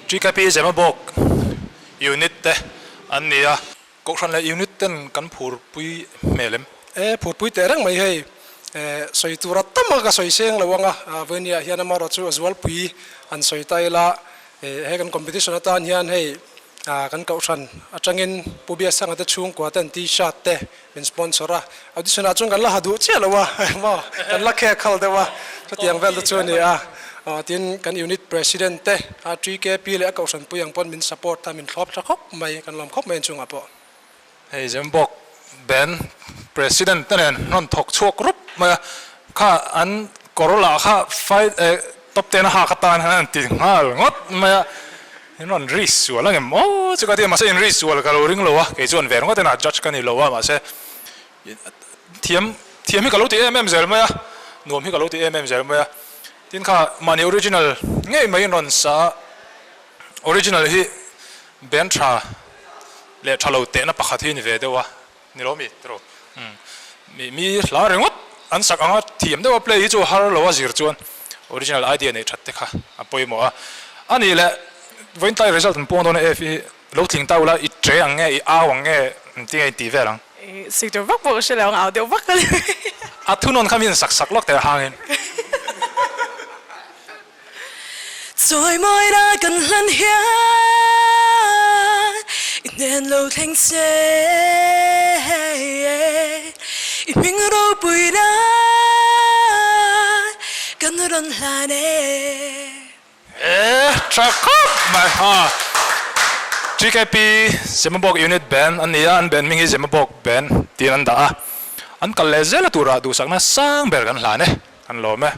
TKP Zemabawk unit te an ni a. Kohhran leh unit ten kan phurpui hmel em? E, phurpui teh reng mai hei. E, sawi tura tam a ka sawi seng lo ang a, Vawiniah hian amaherawh chu a zualpui an sawi ta ila, e, he kan competition atan hian hei kan kohhran atangin Pu Biasanga te chhungkua ten T-shirt te min sponsor a, audition ah chuan kan la ha duh chiah lo a, maw, kan la khek khal deuh a, chutiang vel te chu a ni a, tin kan unit president te TKP leh a kohhran pui ang pawn min support a, min thlawp tha khawp mai, kan lawm khawp mai inchungah pawh. Hei Zembawk band president te nen rawn thawk chhuak rup mai a, kha an kawr lah kha fight eh top ten a hak atan khan an ti nghal ngawt mai a, In rawn ri sual ang em aw chu ka ti a, mahse in ri sual ka lo ring lo a, kei chuan ve ringawt ena judge ka ni lo a, mahse thiam thiam hi ka lo ti em em zel mai a, nuam hi ka lo ti em em zel mai a, tin kha mahni original ngei mai in rawn sa a, original hi band tha leh tha lo tehna pakhat hi ni ve deuh a, ni lo mi tiraw umm mi mi hla ringawt an sak anga thiam deuha play hi chu har lo a zir chuan original idea nei that te kha a pawimawh a anih leh vawiintlai result an puang dawn a F i lo tling ta ula i tre ang nge i au ang nge an ti nge i ti vel ang. Sik tur vak pawh ka hre lo ang au deuh vak a ni. A thunawn kha min sak sak lawk teh a hangin. Chawi mawi ra kan hlan hian i hnen lo thleng che I hming ropui nan kan rawn hlan e. E tha khawp mai ha. TKP Zemabawk Unit Band an ni a, an band hming hi Zemabawk Band tiin an dah a. An kal leh zel a turah duhsakna sang ber kan hlan e, kan lawm e.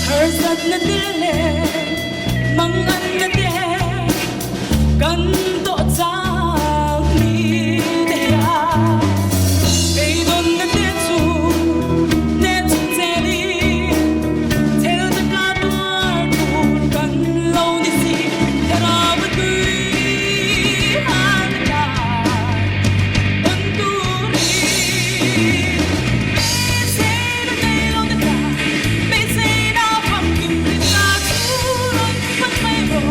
Harsatna te leh manganna te kan tawh chang ni te hian beidawnna te chu hneh chung zelin thel taka tuar tur kan lo ni si thlarau a tui han kai tawn turin beiseina nei lo te tan beiseina famkim rinna chu rawn hman mai rawh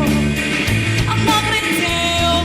a nghak reng che aw.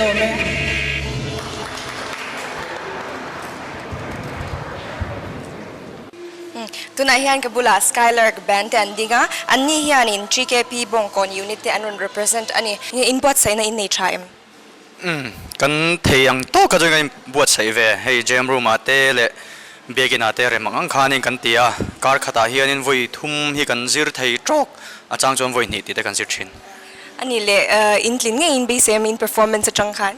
lawm e. Tunah hian ka bulah Skylark Band te an ding a, anni hianin TKP Bawngkawn Unit te an rawn represent a ni. Inbuatsaihna in nei tha em? Umm, kan thei ang tawka chuan kan inbuatsaih ve. Hei Jam Room ah te leh Biakin ah te rem ang ang khanin kan ti a, kar khatah hianin vawi thum hi kan zir thei tawk, a chang chuan vawi hnih tih te kan zir thin. A nih leh intlin ngei in beisei em in performance atang khan?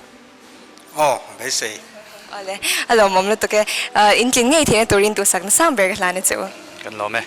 Aw, beisei. Awle, a lawmawm lutuk e. Intlin ngei theihna turin duhsakna sang ber ka hlan a che u. Kan lawm e.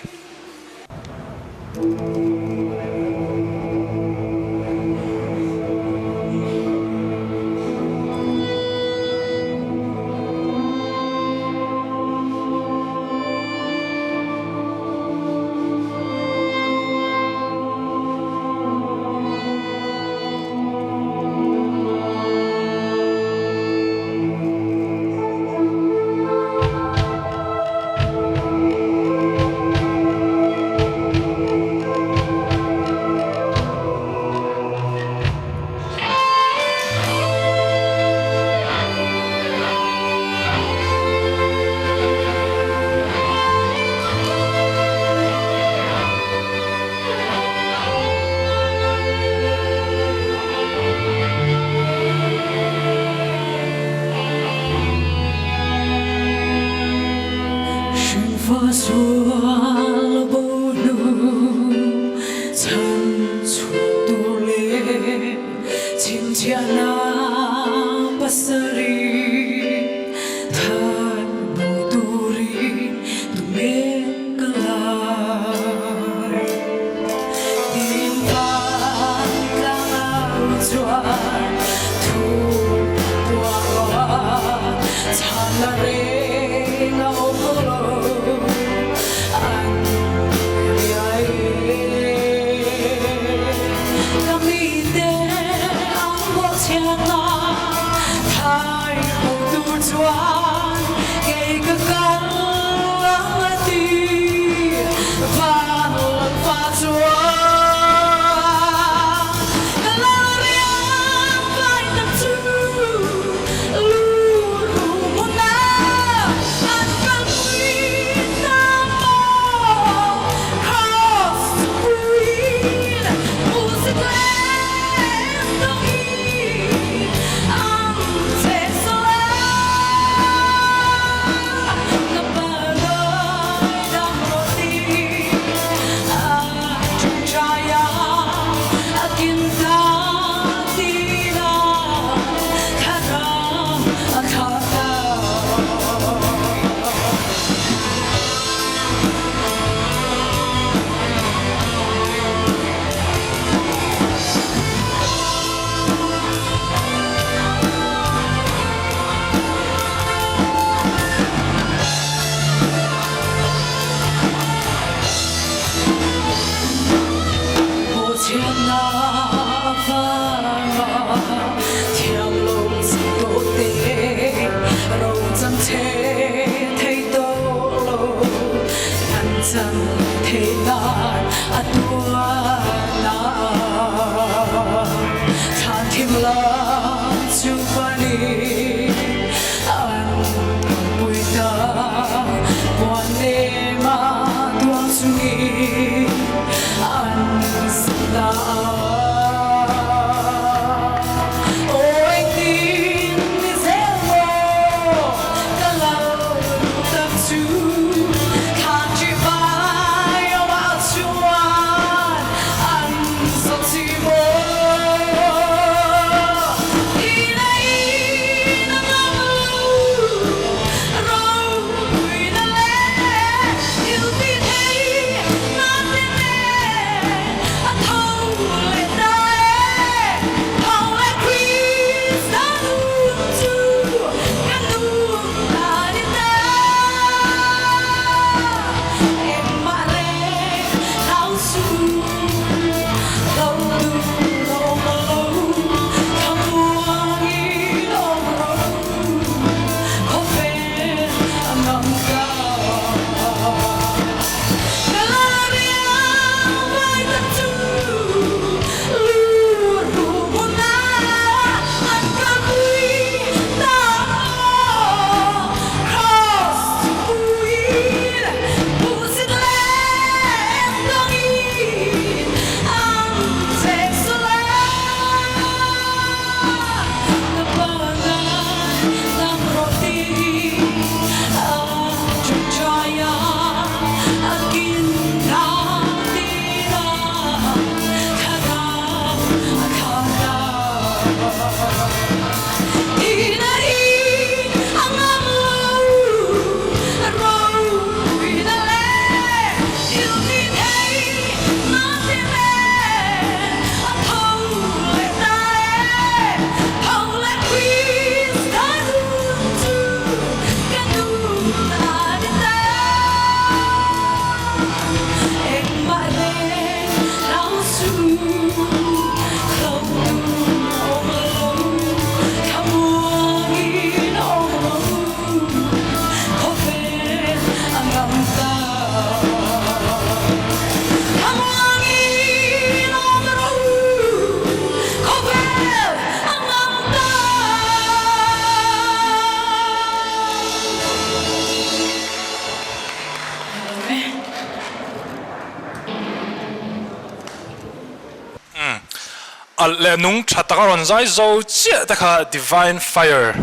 Alh leh nung tha taka rawn zai zo chiah te kha Divine Fire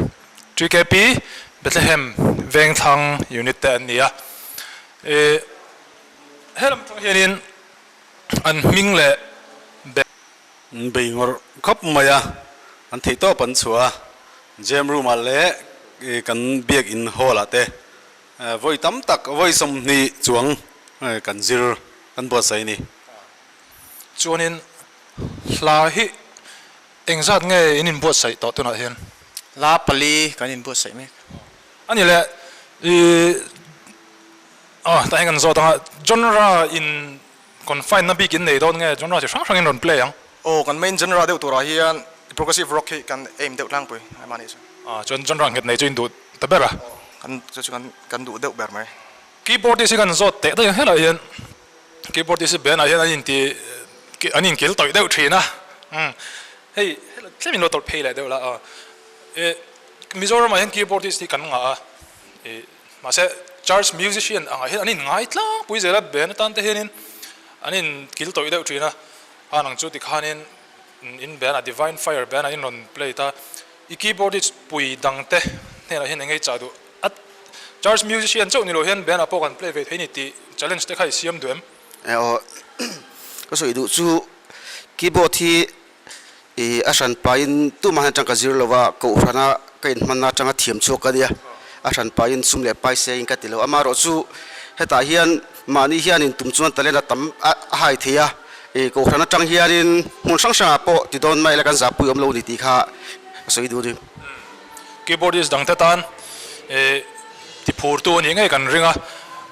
TKP Bethlehem Vengthlang Unit te an ni a. He lam atang hianin an hming leh be. Bei ngawrh khawp mai a, an theih tawp an chhuah a, Jam room ah leh kan biakin hall ah te vawi tam tak vawi 20 chuang kan zir kan buatsaih a ni. Chuanin hla hi engzat nge in inbuatsaih tawh tunah hian? Hla pali kan inbuatsaih mek. A ni le, i ah tah hian kan zawt ang a, genre in confine na bik in nei dawn nge genre chi hrang hrangin rawn play ang? Aw, kan main genre deuh turah hian progressive rock hi kan aim deuh tlangpui a mahni chu. Ah, chuan genre nghet nei chu in duh ta ber a? Aw, kan chu chu kan duh deuh ber mai. Keyboardist hi kan zawt teh daih ang helaiah hian keyboardist hi band ah hian an inti an inkil tawih deuh thin a, umm hei tlem in lo tawlh phei leh deuh la aw eh Mizoram ah hian keyboardist hi kan ngah a ih mahse church musician angah hian an in ngai tlangpui zel a band atan te hianin an inkil tawih deuh thin a han ang chu tikhanin in band ah Divine Fire band ah in rawn play ta i keyboardist pui dang te hnenah hian eng nge i chah duh A church musician chauh ni lo hian band ah pawh kan play ve thei ni tih challenge te kha i siam duh em? Aw, ka sawi duh chu keyboard hi i a hran pahin tumah hian atang ka zir lo a, kohhrana ka inhmanna atanga thiam chhuak ka nia, a hran pahin sum leh pai sengin ka ti lo. Amaherawh chu hetah hian mahni hianin tum chuan talent a tam a hai thei a, i kohhran atang hianin hmun hrang hrangah pawh ti dawn mai ila kan zahpui awm lo ni tih kha ka sawi duh a ni. Keyboardist dangte tan ti phurtu a nih ngei kan ring a,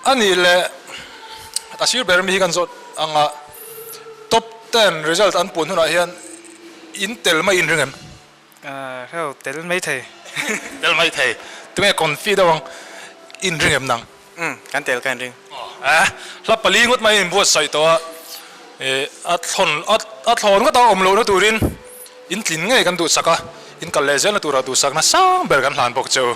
a nih leh a sir ber mi hi kan zawt anga top ten result an pun hunah hian in tel mai in ring em? Heo tel mai thei. Tel mai thei. Tunge confi deuh ang in ring em nang? Umm kan tel ka in ring. Eh hla pali ngawt mai in buatsaih tawh a, a thlawn a thlawn ngawt a awm lohna turin In tlin ngei kan duhsak a, in kal leh zelna turah duhsakna sang ber kan hlan bawk che u.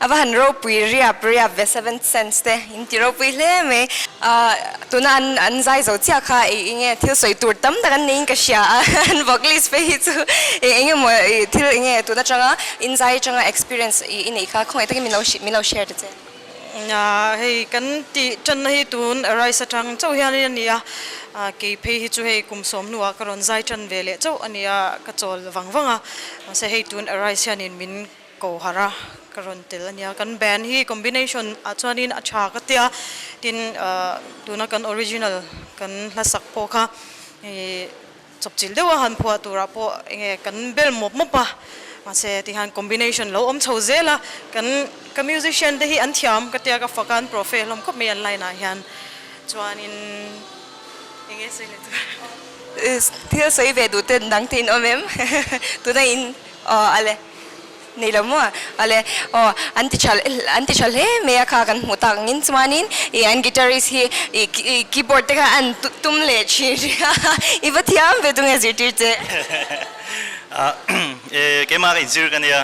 A va han ropui riap riap ve Seventh Sense te in ti ropui hle mai. Tuna an an zai zo chiah kha eng enge thil sawi tur tam tak an neiin ka hria a, an vocalist phei hi chu eng eng emaw thil eng nge tun atanga in zai atanga experience i neih kha khawngaih takin min lo min lo share ta che. Hei kan tih tanna hi tun Arise atang chauh hian a ni a, kei phei hi chu hei kum sawm hnuah ka rawn zai tan ve leh chauh a ni a, ka chawl vang vang a, mahse hei tun Arise hianin min Ko harh a, ka rawn tel a nia. Kan band hi combination ah chuanin a tha ka tia, tin tuna kan original kan hla sak pawh kha ih chawpchilh deuha han phuah turah pawh enge kan bel mawp mawp a, mahse tihian combination lo awm chho zel a, kan ka musician te hi an thiam ka tia ka fak a, an profe hlawm khawp mai an line ah hian chuanin enge sawi leh tur. Thil sawi ve duh te dang te in awm em? Tuna in aw ale. Nei lo maw? Ale, aw, an ti tha an ti tha hle mai a kha kan hmuh tak angin chuanin ih an guitarist hi ih ih keyboard te kha an tum leh thin rih a, i va thiam ve tunge zirtir che? E, keimah ka inzir ka nia,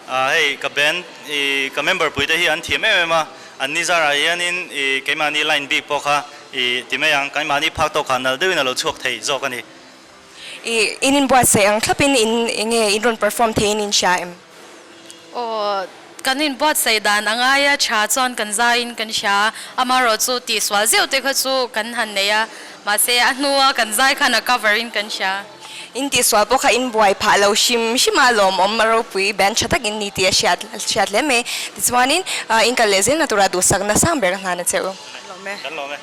hei ka band ih ka member pui te hi an thiam em em a, an ni zarah hianin ih keimahni line bik pawh kha ih ti mai ang, keimahni phak tawk kha nalh deuhin a lo chhuak thei zawk a ni. I in inbuatsaih ang thlapin in enge in rawn perform theiin in hria em? Aw, kan inbuatsaih dan a ngai a, tha chuan kan zaiin kan hria. Amaherawh chu tihsual zeuh te kha chu kan han nei a, mahse a hnua kan zai khan a cover in kan hria. In tihsual pawh kha in buai phah lo hrim hrim a, lawmawm a ropui band tha tak in ni tih a hriat hriat hle mai. Tichuanin in kal leh zelna tura duhsakna sang ber ka hnan a che u. Kan lawm e. Kan lawm e.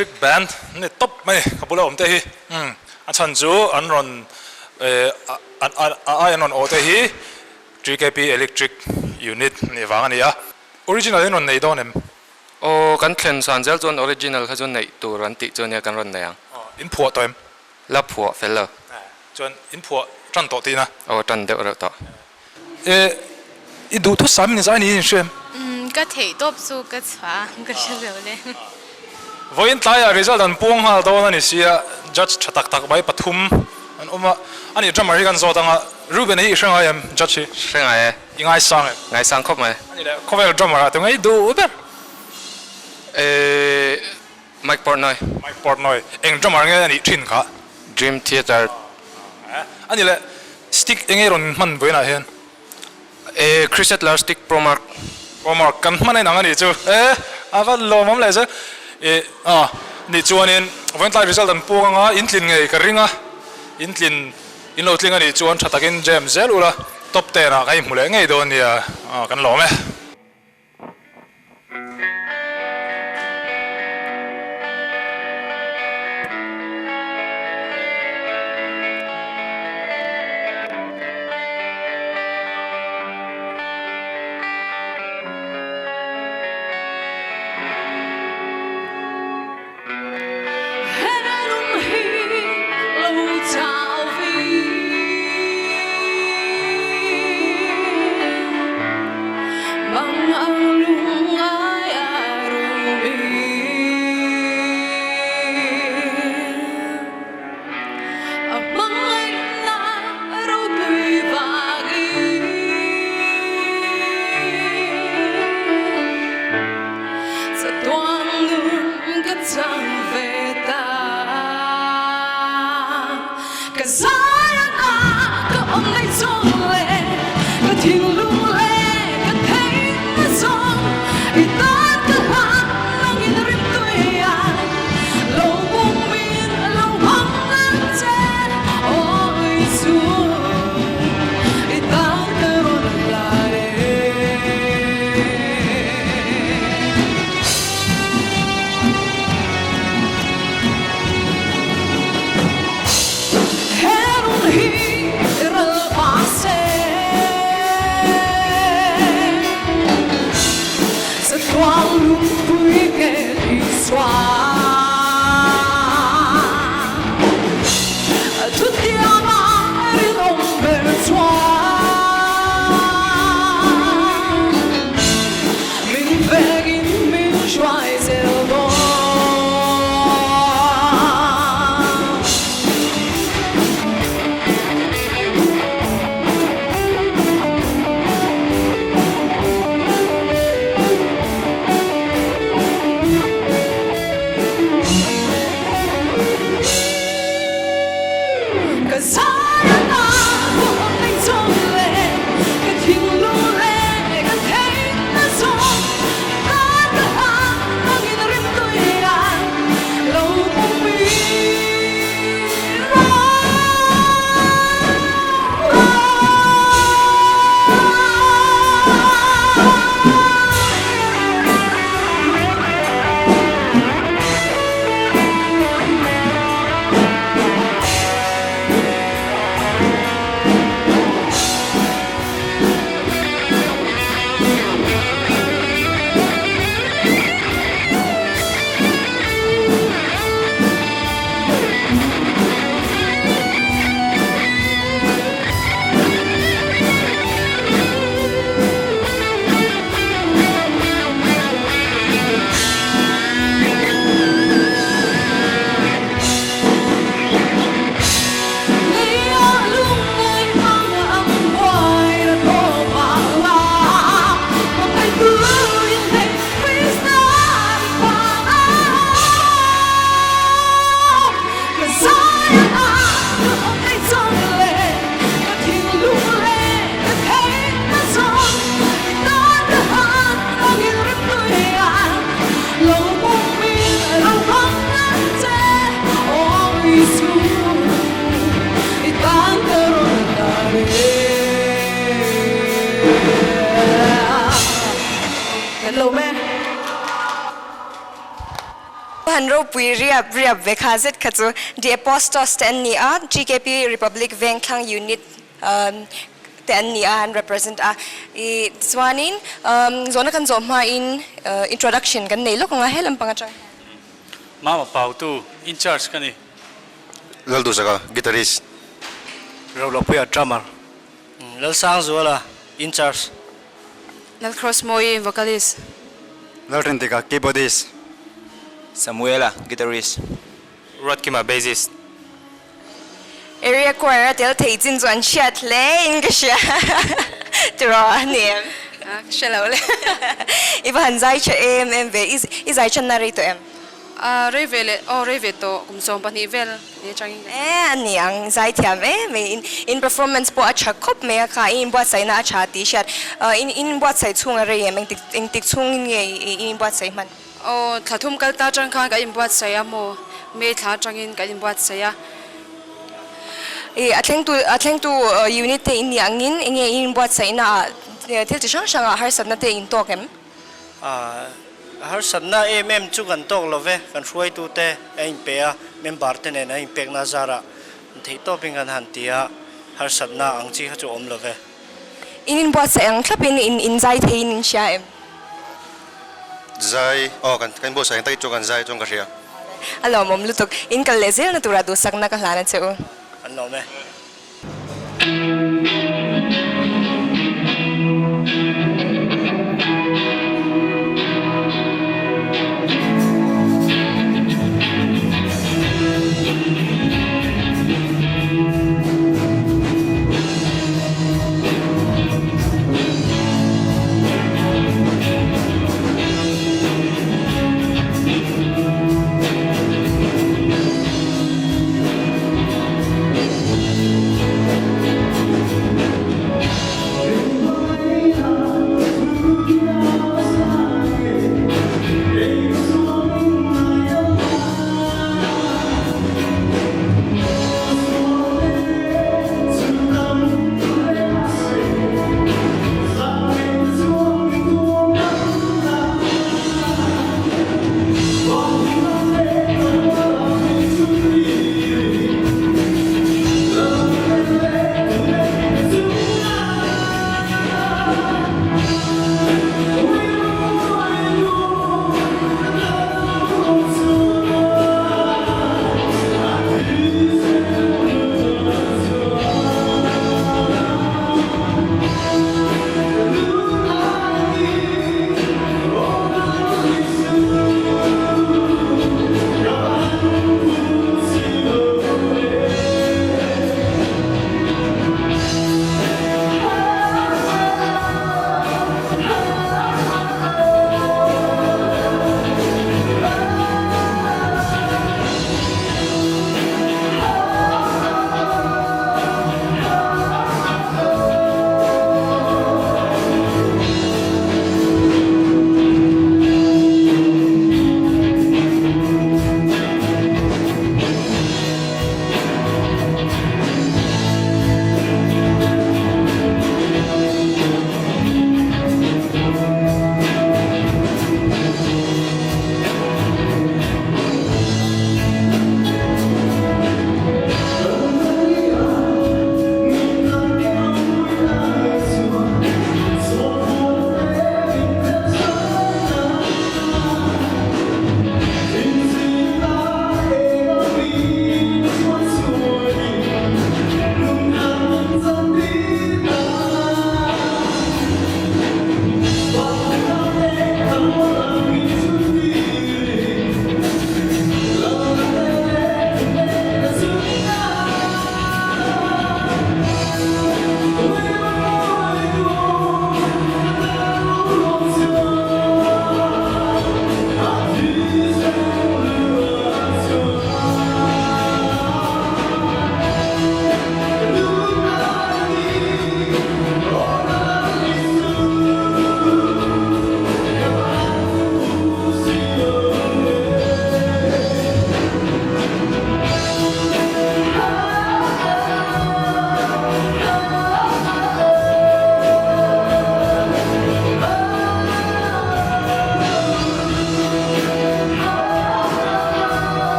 Electric band an ni tawp mai ka bula awm te hi umm a chhan chu an rawn eh a a ai an rawn awh te hi TKP Electric Unit nih vang a ni a. Original in rawn nei dawn em? Aw kan thlen san zel chuan original kha chu neih tur an tih chu ania kan rawn nei ang. In phuah tawh em? La phuah fel lo. Chuan in phuah tan tawh tihna? Aw tan deuh reuh tawh. E i duhthusam in zai niin in hria em? Umm ka theih tawp chu ka chhuah a ka hre lo le. Vawiin tlaiah result an puang nghal dawn a ni sia, judge tha tak tak mai pathum an awm a, a nih drummer hi kan zawt ang a, Reuben hi i hre ngai em judge hi? Hre ngai e. I ngaisang em? Ngaisang khawp mai. A nih leh khawvel drummer ah tunge i duh ber? E Mike Portnoy. Mike Portnoy. Eng drummer nge a nih thin kha? Dream Theater. A nih leh stick enge rawn hman vawiinah hian? E Chris Adler stick Pro Mark. Pro Mark kan hman a inang a nih chu. E a va lawmawm leh zel. E a nih chuanin vawiin tlai result an puang anga in tlin ngei ka ring a, in tlin in lo tling a nih chuan tha takin jam zel ula top ten ah ka inhmu leh ngei dawn nia kan lawm e. han ropui riap riap ve kha zet kha chu The Apostos te an ni a, GKP Republic Vengthlang Unit te an ni a, an represent a. I chuanin zawhna kan zawh hmain introduction kan nei lawk ang a he lampang atang hian. Mama Pautu, in charge ka ni. Lalduhsaka, guitarist. Rolopuia, drummer. Lalsangzuala, in charge. Lalcrossmawi, vocalist. Lalrintika, keyboardist. Samuela, guitarist. Ruatkima, bassist. Area choir a tel thei chin chu an hriat hle in ka hria tiraw a ni em? Ka hre lo le. I va han zai tha em em ve, i zai thanna rei tawh em? A rei ve leh aw rei ve tawh kum 12 vel ni atangin ka E a ni ang zai thiam em mai in in performance pawh a tha khawp mai a kha i inbuatsaihna a tha tih hriat in in inbuatsaih chhung a rei em engtik engtik chhungin nge i inbuatsaih hman? Aw thla thum kal ta atang khan kan inbuatsaih a maw May thla atangin kan inbuatsaih a. I a thlengtu a thlengtu unit te in nih angin enge i inbuatsaihna ah thil chi hrang hrangah harsatna te in tawk em? A harsatna em em chu kan tawk lo ve, kan hruaitute a inpe a, member te nen an inpekna zarah theihtawpin kan han ti a, harsatna ang chi kha chu awm lo ve. In inbuatsaih ang thlapin in inzai theiin in hria em? Zai, aw kan kan inbuatsaih ang takin chuan kan zai chuan ka hria. A lawmawm lutuk, in kal leh zelna turah duhsakna ka hlan a che u. An lawm e.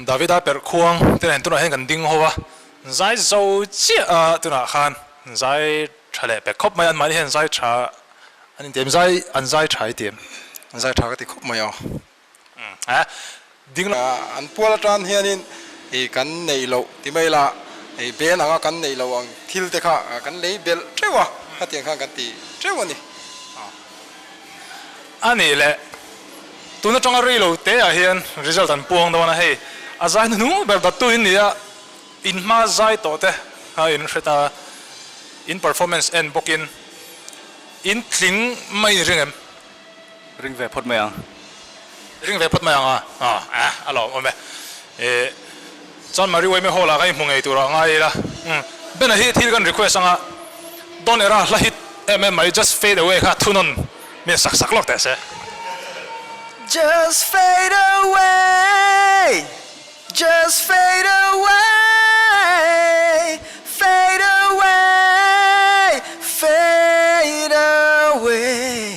Davida perh khuang te nen tunah hian kan ding ho a, zai zo chiah a tunah khan zai tha leh pek khawp mai a, anmahni hian zai tha an intiam, zai an zai tha i tiam. Zai tha ka ti khawp mai aw. A ding lo. An pual atan hianin i kan neih loh ti mai la, i ben anga kan neih loh ang thil te kha kan lei belh teuh a, khatiang khan kan ti teuh a ni. A nih leh, tun atanga rei lo te ah hian result an puang dawn a, hei a zai hnuhnung ber dattu in ni a, in hma zai tawh te kha in hre ta, in performance en bawkin in tling mai ring em? Ring ve phawt mai ang. Ring ve phawt mai ang a, a a lawm awm e. E chuan Marie Waime Hall ah ka inhmu ngei tur ah ngai ila. Umm Bena hi thil kan request anga Don Era hla hit em em mai Just Fade Away kha thunawn min sak sak lawk teh se. Just fade away, just fade away, fade away, fade away.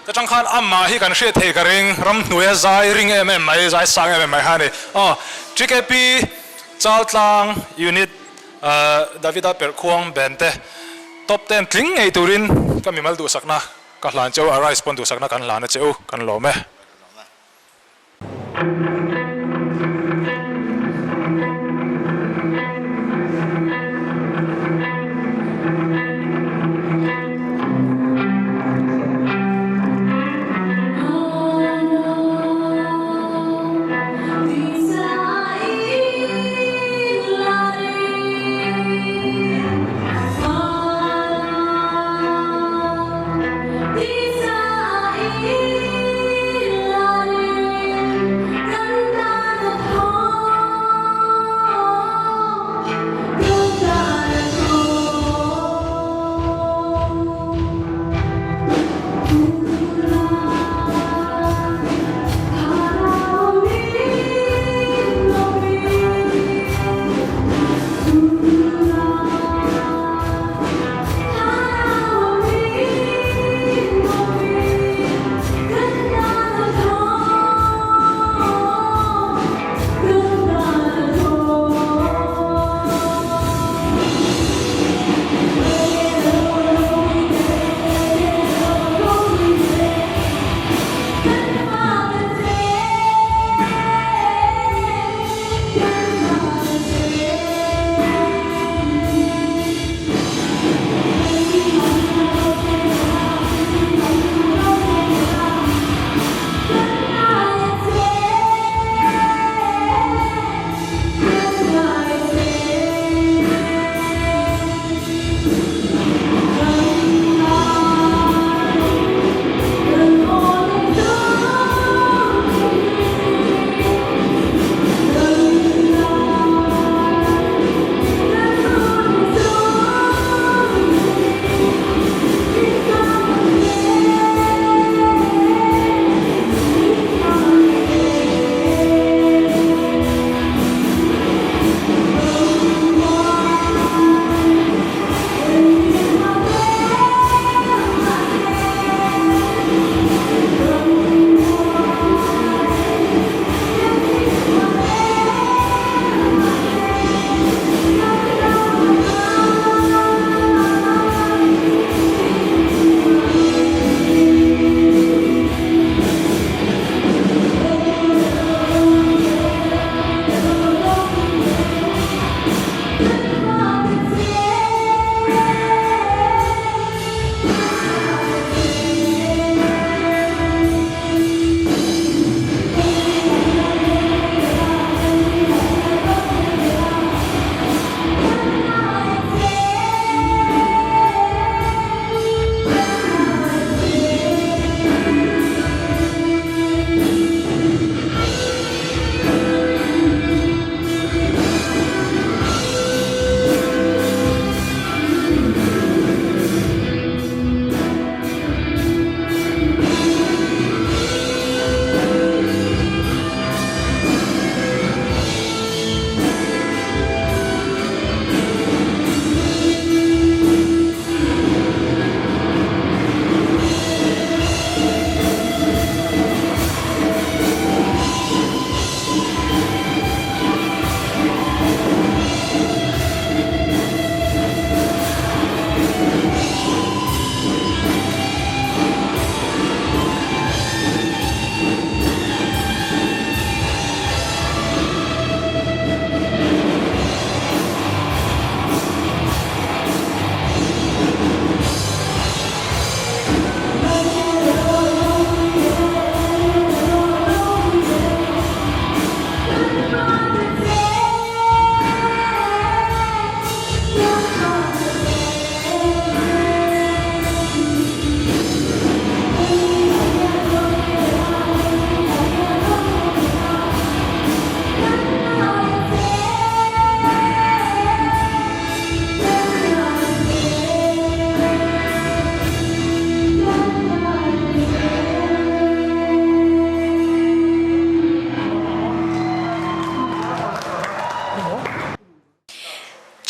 Ta tang khan amah hi kan hriat thei ka ring, ramhnuaia zai ring em em mai, zai sang em em mai kha a ni. Aw, TKP Chaltlang Unit Davida Perhkhuang Band te top ten tling ngei turin ka mimal duhsakna ka hlan che u, Arise pawn duhsakna kan hlan a che u, kan lawm e.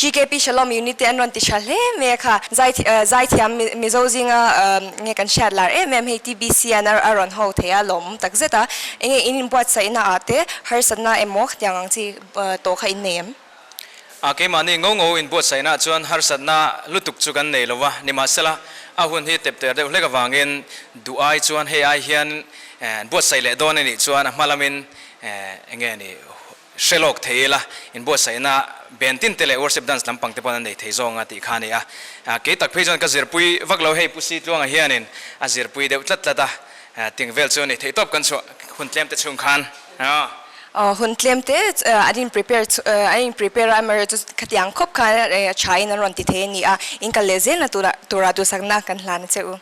TKP Shalom Unit te an rawn ti tha hle mai a kha. Zai zaithiam Mizo zinga nge kan hriat lar em em hei TBC an a rawn ho thei a lawmawm tak zet a. Enge in inbuatsaihna ah te harsatna emaw khatiang ang chi tawh kha in nei em? A keimahni ngo ngo inbuatsaihna ah chuan harsatna lutuk chu kan nei lo va, nimahsela a hun hi tep ter deuh hlek avangin duh ai chuan hei ai hian buatsaih leh dawn a nih chuan a hma lamin enge ni Hre lawk thei ila, inbuatsaihna ben tin te leh worship dance lampang te pawh an nei thei zawng a tih kha a ni a. Kei tak phei chuan ka zirpui vak lo, hei Pu Si Tluanga hianin a zirpui deuh tlat tlat a, ting vel chu a ni thei tawp kan chhuah hun tlem te chhung khan. Aw hun tlem te an in prepare an in prepare a amaherawhchu chu khatiang khawp khan a tha in an rawn ti thei a ni a, in kal leh zelna tura tura duhsakna kan hlan a che u.